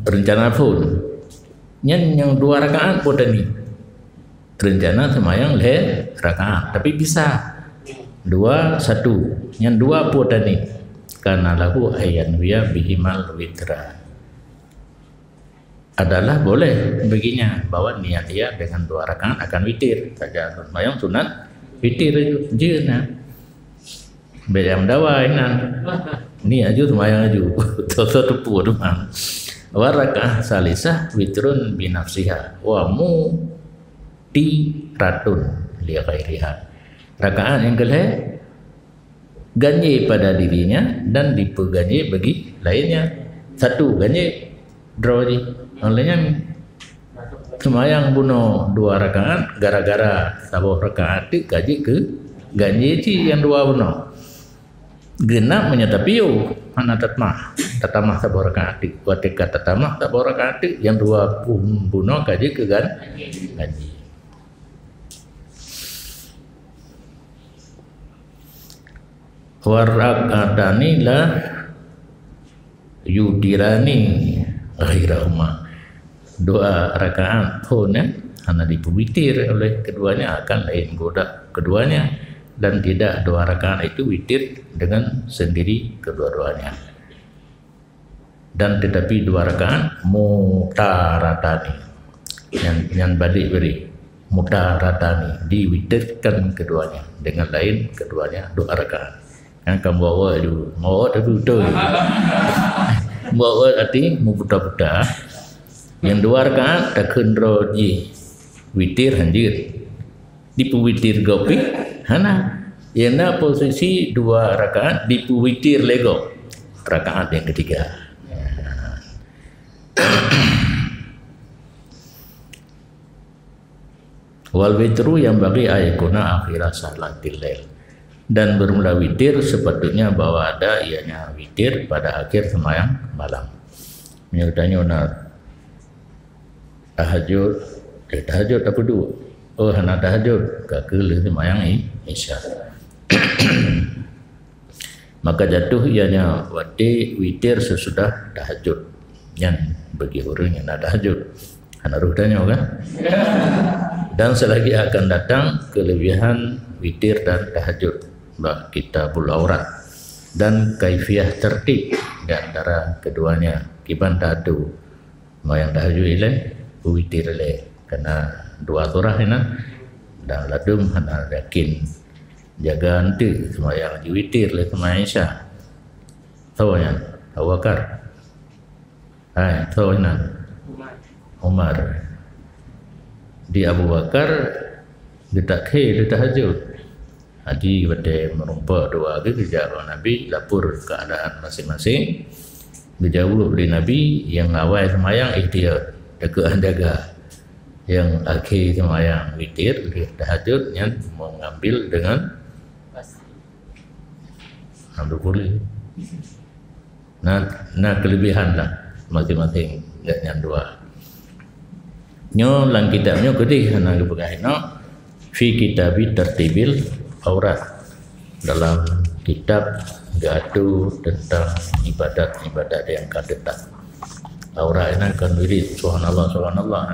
Rencana phôn. Nyan nyang dua rakaat po tani. Rencana seumayang lhèe rakaat, tapi bisa. Dua, satu. Nyan dua po tani. Kana lahu ayyan wiya bihimal witra. Adalah boleh baginya bahwa niat ia dengan dua rakaat akan witir. Saja seumayang sunat witir jeuet na. Bèk nyang meudawa inan. Ni aju seumayang aju. Toh-toh teupeu teuma. Wa raka'ah salisah witrun binafsiha. Wa mutiratun li ghairiha. Rakaat nyang keulhèe ganjé pada dirinya dan dipeuganjé bagi lainnya. Satu ganjé droe jih. Oleh nyan seumayang bunoe dua rakaat gara-gara saboh rakaat teuk ka jeuet keu ganjé cit nyang dua bunoe. Geunap meunyoe tapiôh hana tatamah, tatamah saboh rakaat teuk. Watèe ka tatamah saboh rakaat teuk, nyang dua pun bunoe ka jeuet keu gan-, ganjé. Warak'atani la yutirani ghairahuma. Dua rakaat phôn, eh, hana dipeuwitir oleh keduanya, akan laén godak keduanya, dan tidak dua rakaat itu witir dengan sendiri kedua-duanya. Dan tetapi dua rakaat mutaratani. Nyan, nyan balik beri. Mutaratani, diwitirkan keduanya dengan laén keduanya dua rakaat. Kan ka muwawwat aju, muwawwat tapi beutôi. Muwawwat arti muputa-puta. Nyang dua rakaat takheun droe jih witir hanjeuet. Dipeuwitir gob pih hana. Nyang na posisi dua rakaat dipeuwitir lé gob. Rakaat nyang ketiga. Wal witru yanbaghi an yakuna akhira salatil lail. Dan bermula witir sepatutnya bahwa ada ianya witir pada akhir sembahyang malam. Meunyoe tanyoe na tahajud, eh, tahajud tapeuduek. Oh, hana tahajud, ka keuh lheueh sembahyang i-, Isya. Maka jatuh ianya watèe witir sesudah tahajud. Nyan bagi ureueng nyang na tahajud. Hana roh tanyoe kan? Dan selagi akan datang kelebihan witir dan tahajud bak Kitabul Aurat. Dan kaifiah tertib di antara keduanya. Kiban tatu, seumayang tahajud ilée, witir ilée. Karena dua surah inan. Dan ladum hana yakin jaga eunteuk seumayang jiwitir lé seumayang Isya. Soe nyan? Abu Bakar. Hai, soe nyan? Umar. Di Abu Bakar geutak khe lé tahajud. Jadi watée meurumpok dua geuh geujak bak Nabi, lapor keuadaan maséng-maséng. Geujaweueb lé Nabi, nyang awai seumayang ihtiyat, takeuh jaga. Nyang akhé seumayang witir, tahajud, nyan mengambil dengan Abdul Kulit. Na, na keulebihan lah maséng-maséng geuh nyan dua. Nyoe lam kitab nyoe keudeh hana geupeugah inoe, fi kitabi tartibil aurat. Dalam kitab geuatô tentang ibadat-ibadat nyang ka teutap. Aurat nyan kon wirid, subhanallah, subhanallah.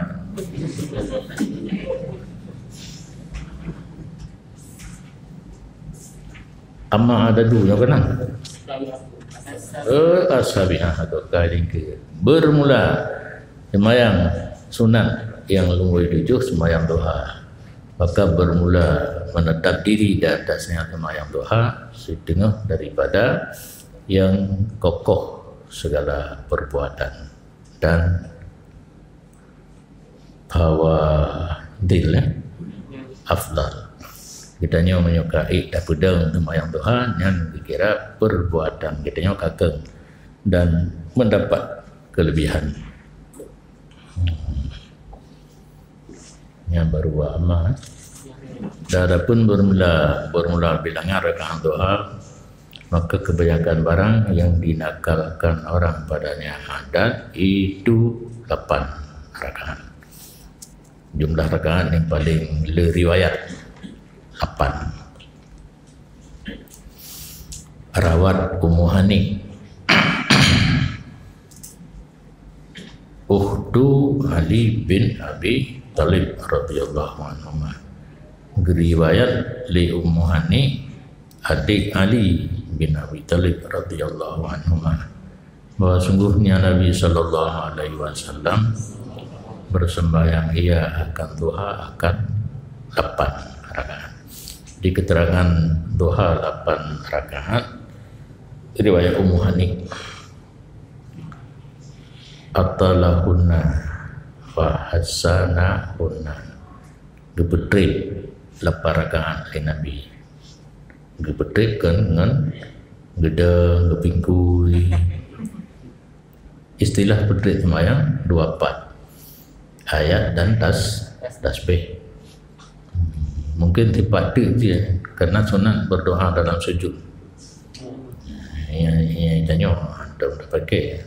Amma adadu nyoe keunan. Eh, as-sabi'ah atau kali ke. Bermula seumayang sunat nyang lumbôi tujoh seumayang duha. Maka bermula menetap diri di atasnya seumayang duha, siteungoh daripada nyang kokoh segala perbuatan. Dan fawadil, eh, afdal. Geutanyoe meunyoe ka ék tapeudong seumayang duha, nyan geukira perbuatan geutanyoe ka keueng dan mendapat kelebihan. Hmm. Nyan baru wa amma. Dan adapun bermula, bermula bilangan rakaat duha, maka kebanyakan barang yang dinakalkan orang padanya adat itu lapan rakaat. Jumlah rakaat yang paling le riwayat, lapan. Rawat Ummu Hani, ukhtu Ali bin Abi Thalib radhiyallahu anhuma. Geuriwayat lé Ummu Hani, adék Ali bin Abi Thalib radhiyallahu anhuma, bahwa sungguhnya Nabi sallallahu alaihi wasallam bersembahyang ia akan duha akan lapan rakaat. Di keterangan duha lapan rakaat, riwayat Ummu Hani, atalahunna fa hassanahunna, geupeutrép lapan rakaat lé Nabi. Geupeutrép kan ngon geudong, geupingkui. Istilah peutrép seumayang dua pat, ayat dan tas, tasbih. Mungkin sipat teuk jih, karena sunat berdoa dalam sujud. Ya, ya, tanyoe, dong tapakai.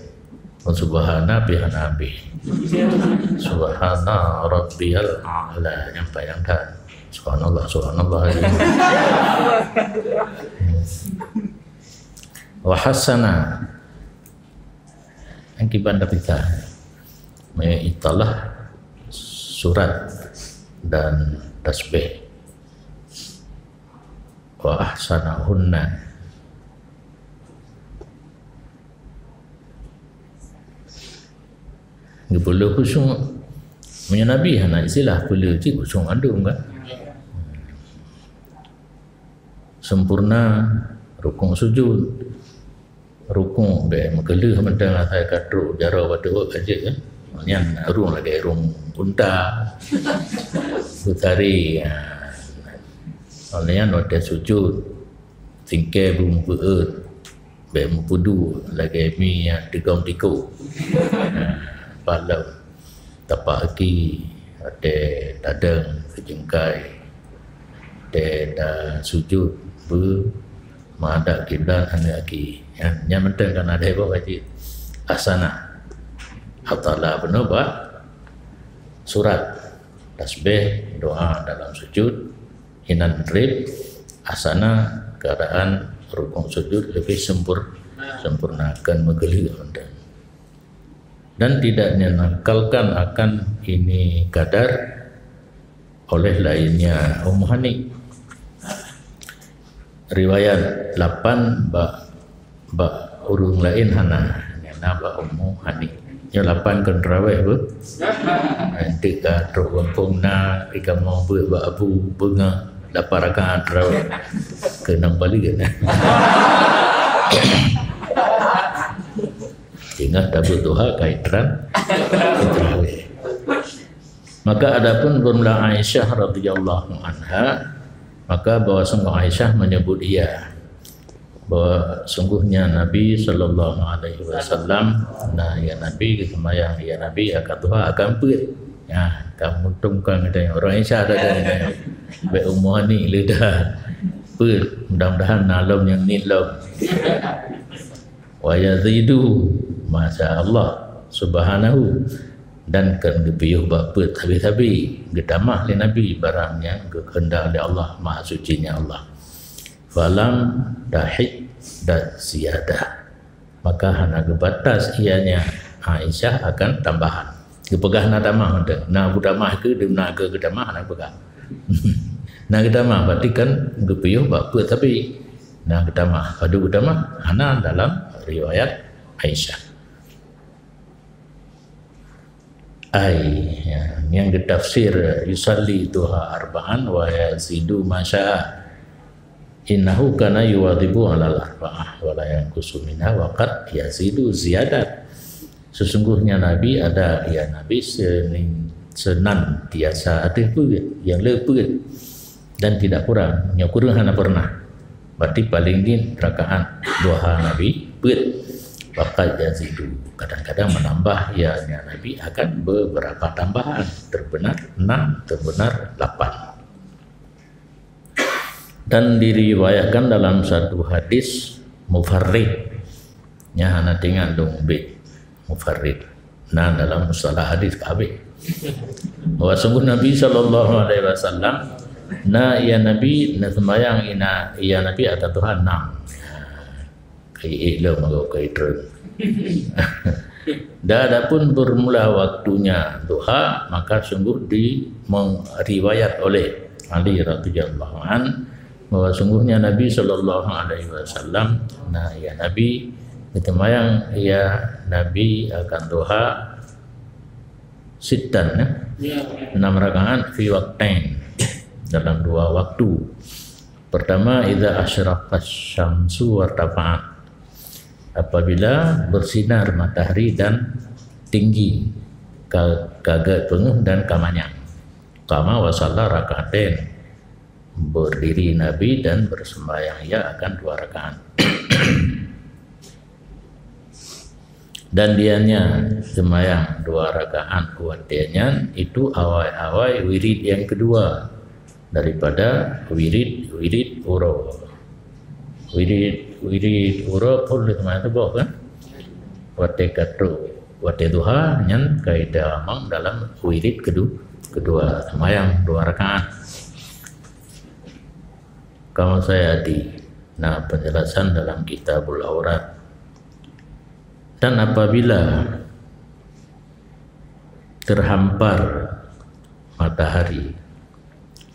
Subhana pih hana habéh. Subhana rabbiyal a'la, nyang payang that. Subhanallah, subhanallah. Wa hassana. Nyang kiban tapita. Maya italah surat dan tasbih. Wa ahsanahunna. Geupeuleueh khusyuk. Meunyoe Nabi hana istilah peuleueh cit khusyuk mandum kan. Sempurna rukuk sujud. Rukuk bèk meukeuleueh mantong asai ka trok jaroe bak teuhôt ka jeuet kan. Nyan rung lagèe rung unta. Beutari. Ha. Nyan watèe sujud. Singkèe beumeupeuet. Bèk meupeudu lagèe mi nyang teugom tiko. Ha, pat lom tapak aki, watèe tadong seujeungkai, watèe tasujud beu meuhadap kiblat aneuk aki. Nyan, nyan mantong ka na dèh boh ka jeuet. Ahsana. Atala bunoe bak surat, tasbih, doa dalam sujud, inan trép, ahsana, keadaan rukuk sujud leubeh sempur-, sempurna, kon meukeuleueh mantong. Dan tidak dinakalkan akan ini kadar oleh lainnya Ummu Hani. Riwayat lapan bak Bak ureuëng laén hana, nyang na bak Ummu Hani. Nyoe lapan kon teurawéh beuh. Nanti ka trok gampông na, di kamoe beuh bak Abu Beungoh, lapan rakaat teurawéh. Keunong balik kan. Tinggal tabeuh tuha kait tran. Teurawéh. Maka adapun Bunda Aisyah radhiyallahu anha, maka bahwa sungguh Aisyah menyebut ia, bahwa sungguhnya Nabi sallallahu alaihi wasallam, na ia Nabi, geuseumayang ia Nabi akan tuha akan peuet. Ya, kamu tungkang ada yang orang Aisyah ada yang baik umur ni lidah peuet. Mudah-mudahan nalom yang nilom. Wa yazidu, masya Allah, subhanahu, dan kan geupiôh bak peuet sabe-sabe, geutamah lé Nabi barang nyang geukeundak lé Allah, Maha Suci nya Allah. Falam tahid dan ziyadah. Maka hana geubatas ianya Aisyah akan tambahan. Geupeugah na tamah mantong. Na geutamah ke, na ke geutamah, hana geupeugah. Na geutamah berarti kan geupiôh bak peuet sabe. Na geutamah, padub geutamah, hana dalam riwayat Aisyah. Ai, ya, yang ditafsir, yusalli duha arba'an wa yazidu ma syaa. Innahu kana yuwadhibu alal arba'ah wa la yanqusu minha wa qad yazidu ziyadat. Sesungguhnya Nabi ada, ya Nabi senin-, senantiasa ateueh peuet, yang le peuet. Dan tidak kurang, nyoe kureueng hana pernah. Berarti paling ngieng rakaat duha Nabi peuet. Wa qad yazidu, kadang-kadang menambah, ianya Nabi akan beberapa tambahan, terbenar enam, terbenar lapan. Dan diriwayatkan dalam satu hadis mufarrid. Nya hana tingat dong bit mufarrid. Nah, dalam mustalah hadis ka habis. Bahwa sungguh Nabi sallallahu alaihi wasallam, na ia Nabi, na sembahyang ina ia Nabi akan tuha enam. Kai lom aku kai treun. Dan adapun bermula waktunya duha, maka sungguh di-, meng-, riwayat oleh Ali radhiyallahu an, bahwa sungguhnya Nabi sallallahu alaihi wasallam, na ia Nabi, geuteumbayang ia Nabi akan duha sittan, ya? Ya. Enam rakaat fi waqtain, dalam dua waktu. Pertama, idza asyraqas syamsu wartafa'at. Apabila bersinar matahari dan tinggi, ka-, ka gét peungeuh dan ka manyang. Qama wa shalla rak'atain. Berdiri Nabi dan bersembahyang ia akan dua rakaat. Dan dianya sembahyang dua rakaat watée nyan itu awai-awai wirid yang kedua daripada wirid-wirid uroe. Wirid, wirid uroe pun lima teuboh kan? Watée ka trok, watée duha nyan ka itamong dalam wirid kedu-, kedua, sembahyang dua rakaat. Kama sayati, nah, penjelasan dalam Kitabul Aurat. Dan apabila terhampar matahari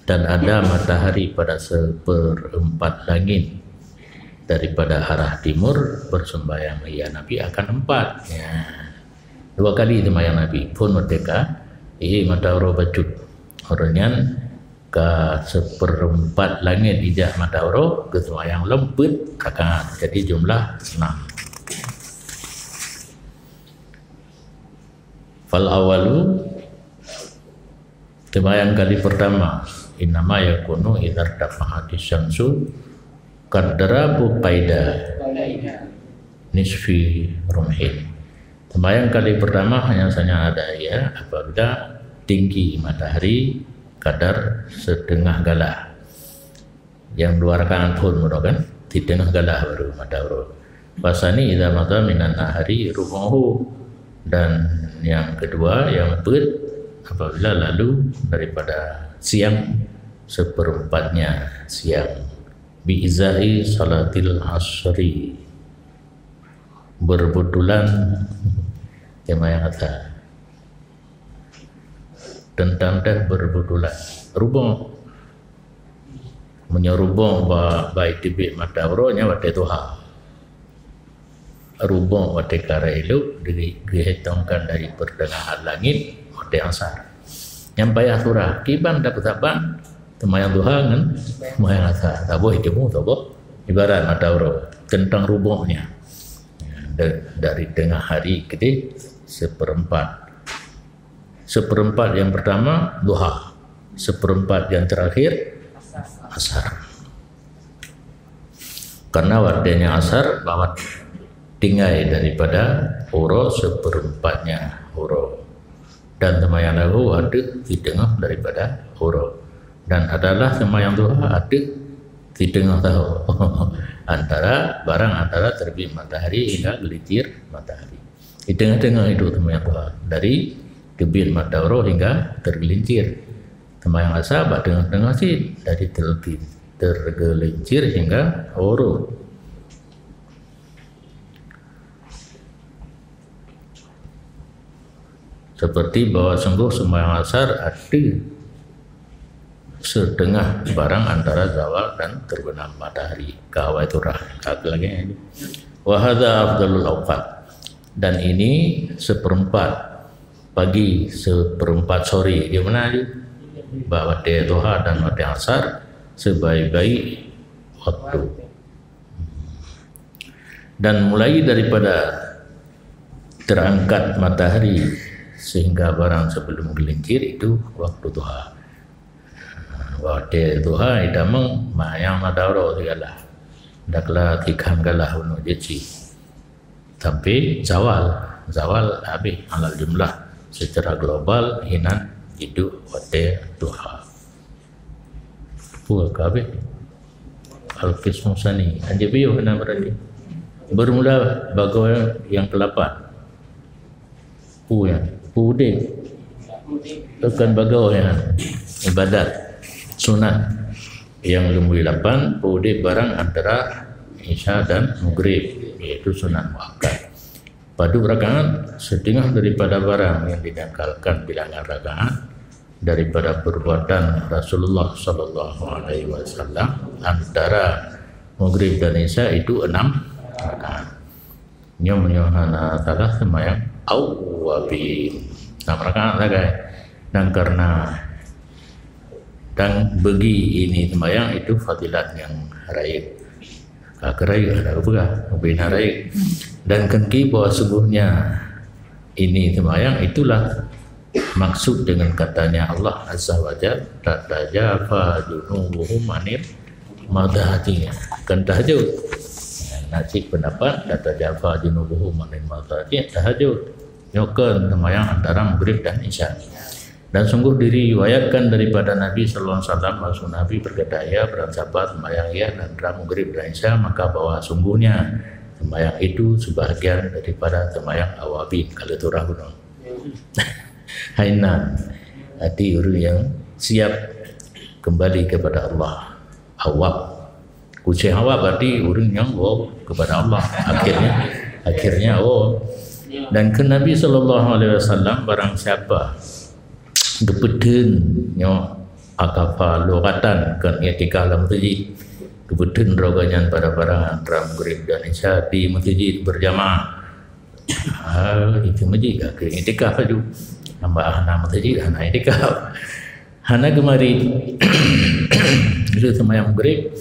dan ada matahari pada seperempat langit daripada arah timur, bersembahyang ia Nabi akan empat. Ya. Dua kali sembahyang Nabi pun merdeka, eh, mata uroe bacut. Uroe nyan ka seperempat langit ijak mata uroe, geuseumbahyang lom peuet rakaat. Jadi jumlah enam. Fal awalu, sembahyang kali pertama, innama yakunu idza irtafa'atis syamsu qadra buqaida nisfi rumhin. Sembahyang kali pertama hanya saja ada ia apabila tinggi matahari kadar setengah galah. Yang dua rakaat pun mudah kan? Di tengah galah baru mata uroe. Fasani idza madha minan nahari rubuhu. Dan yang kedua, yang peuet, apabila lalu daripada siang seperempatnya siang. Bi izai salatil asri. Berbetulan, tema yang kata. Teuntang teuh berbetulan. Rubung. Meunyoe rubung ba-, bak teubiet mata uroe nyan watée duha. rubok watée ka rayek lhok, di-, geuhitongkan dari pertengahan langit watée asar. Nyang payah surah, kiban tapeusaban, seumayang duha ngon seumayang asar. Saboh ilmu, saboh ibarat mata uroe tentang ruboknya. Da-, dari tengah hari keudeh seperempat. Seperempat yang pertama duha, seperempat yang terakhir asar. Karena watée nyan asar, bahwa tinggai daripada uroe seperempatnya uroe. Dan seumayang lahu ateueh siteungoh daripada uroe. Dan adalah seumayang duha ateueh siteungoh saho. Antara, barang antara terbit matahari hingga geulincir matahari. Di teungoh-teungoh itu seumayang duha. Dari teubiet mata uroe hingga teugeulincir. Seumayang asar bak teungoh-teungoh cit. Dari teuleuti-, teugeulincir hingga uroe. Seperti bahwa sungguh seumayang asar ateueh siteungoh barang antara zawal dan terbenam matahari. Ka awai surah, ka lagée nyan. Wa hadza afdalul awqat. Dan ini seperempat pagi, seperempat sore. Di mana tu? Bak watée duha dan watée asar sebaik-baik waktu. Dan mulai daripada terangkat matahari sehingga barang sebelum geulincir itu waktu duha. Watée duha itamong, mayang mata uroe sigala. Dakla tikam galah unoe jeci. Sampai zawal. Zawal habis alal jumlah. Secara global, hinan hidup watée duha. Peue ka habéh? Al-qismu tsani. Anjeuk piôh na berarti. Bermula bagoe nyang keulapan. Peue nyan? Peue udeb. Bukan bagoe nyan. Ibadat. Sunat. Nyang lumbôi lapan, peue udeb barang antara Isya dan Maghrib, yaitu sunat muakkad. Padub rakaat, setengah daripada barang yang didangkalkan bilangan rakaat daripada perbuatan Rasulullah sallallahu alaihi wasallam antara Maghrib dan Isya itu enam rakaat. Nyoe meunyoe hana salah seumayang awwabin. Enam rakaat sagai. Dan karena dan bagi ini seumayang itu fadilat nyang rayeuk. Ka keu rayeuk hana geupeugah, bina rayeuk. Dan keuneuk bahwa sungguhnya ini seumayang itulah maksud dengan katanya Allah Azza wa Jalla, "Tatajafa junubuhum anil madhajia." Kan tahajud. Nah, cit pendapat, "Tatajafa junubuhum anil madhajia," tahajud. Nyoe kan seumayang antara Maghrib dan Isya. Dan sungguh diriwayatkan daripada Nabi sallallahu alaihi wasallam, maksud Nabi berkata, "Ya, barang siapa sembahyang ia antara Maghrib dan Isya, maka bahwa sungguhnya sembahyang itu sebahagian daripada sembahyang awabin." Kalau tu rahuna. Hainan. Arti orang yang siap kembali kepada Allah. Awab. Kucing awab berarti orang yang wow kepada Allah. Akhirnya, akhirnya wow. Dan ke Nabi sallallahu alaihi wasallam, barang siapa geupeutheun nyoe akafa lughatan, kan i'tikaf lam masjid. Geupeutheun droe nyan pada barang antara Maghrib dan Isya di masjid berjamaah. Ah, itu masjid ka keu i'tikaf laju. Hamba hana masjid, hana i'tikaf. Hana geumarit. Lheueh seumayang Maghrib,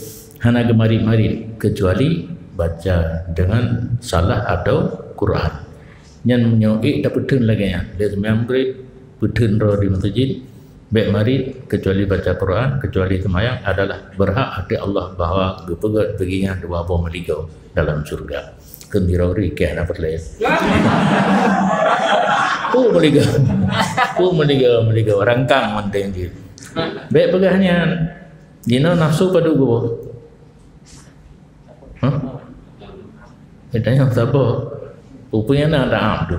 hana geumarit-marit kecuali baca dengan salah atau Quran. Nyan meunyoe ék tapeutheun lagée nyan, lheueh seumayang Maghrib, peutheun droe di masjid, bék marit kecuali baca Quran, kecuali seumayang adalah berhak ateueh Allah bahwa geupeugét bagi nyan dua boh meuligoe dalam syurga. Keu biro ri keh na peureulée. Peue meuligoe? Peue meuligoe, meuligoe rangkang manteng jih. Bék peugah nyan. Jinoe nafsu padub geuboh. Hah? Geutanyoe saboh. Peue nyang na taam tu.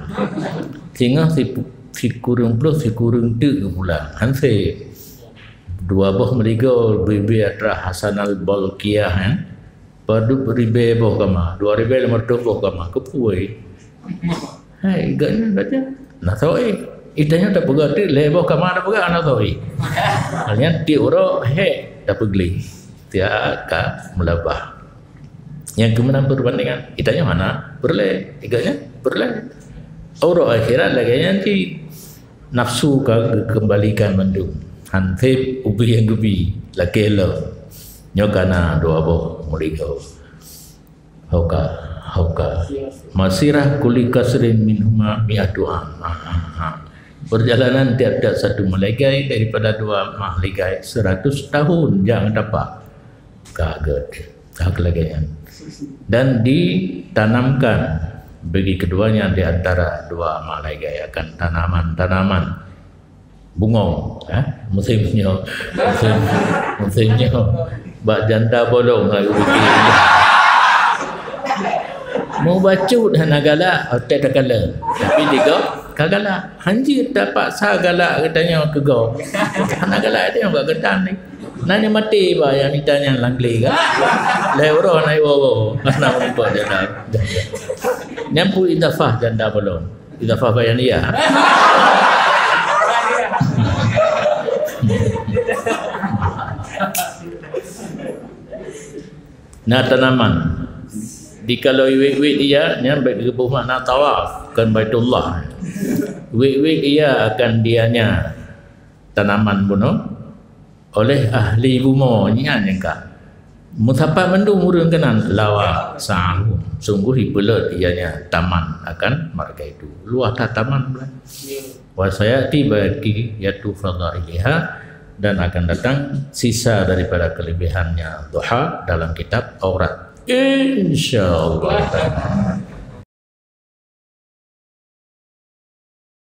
Singoh si, sikureueng ploh, sikureueng teuk geupulang. Hanse. Dua boh meuligoe bibie atra Hasanal Bolkiah, eh. Padub ribée boh kama, dua ribée lima reutôh boh kama, keupeue? Hai, gata nyan baca. Na soe? Geutanyoe tapeugah teuk lhée boh kama tapeugah na soe. Nyan tiep uroe hék tapeugleh. Tiep ka meulabah. Nyang keuh meunan perbandingan. Kita nyoe hana peureulée, tiga nyan peureulée. Uroe akhirat lagée nyan cit. Nafsu ka geukeumbalikan mandum. Hanseb ubé nyang geubi, lakée lom. Nyoe ka na dua boh meuligoe. Hauka, hauka. Masirah kulli qasrin minhuma mi'atu am. Ha, ha, ha. Perjalanan tiap-tiap satu malaikat daripada dua malaikat seratus tahun jak tapak. Ka gét. Ka lagée nyan. Dan ditanamkan bagi keduanya di antara dua malaikat akan tanaman-tanaman bungong, eh, musim nyoe, musim, musim nyoe bak janda bolong lalu bikin. Mau bacut hana galak, otak takalon. Tapi tiga ka galak. Hanjeuet tapaksa galak geutanyoe keu gob. Hana galak tanyoe bak geutan ni. Nah, ni mati bah yang ditanya langkli kan. Lewat roh naik wowo. Hana nampak janda. Nyampu idafah janda bolong. Idafah bayaniyah. Nah, tanaman. Di kalau wit-wit iya, nyan baik geubeuh makna tawaf, bukan Baitullah. Wit-wit iya akan dianya tanaman bunoe oleh ahli bumoe nyan nyang ka. Meusapat mandum ureuëng keunan lawa sa'ahum. Sungguh ipeulot ianya taman akan mereka itu. Luah that taman bulan. Wa sayati baqiyatu fadailiha, dan akan datang sisa daripada kelebihannya duha dalam kitab Aurat. Insyaallah.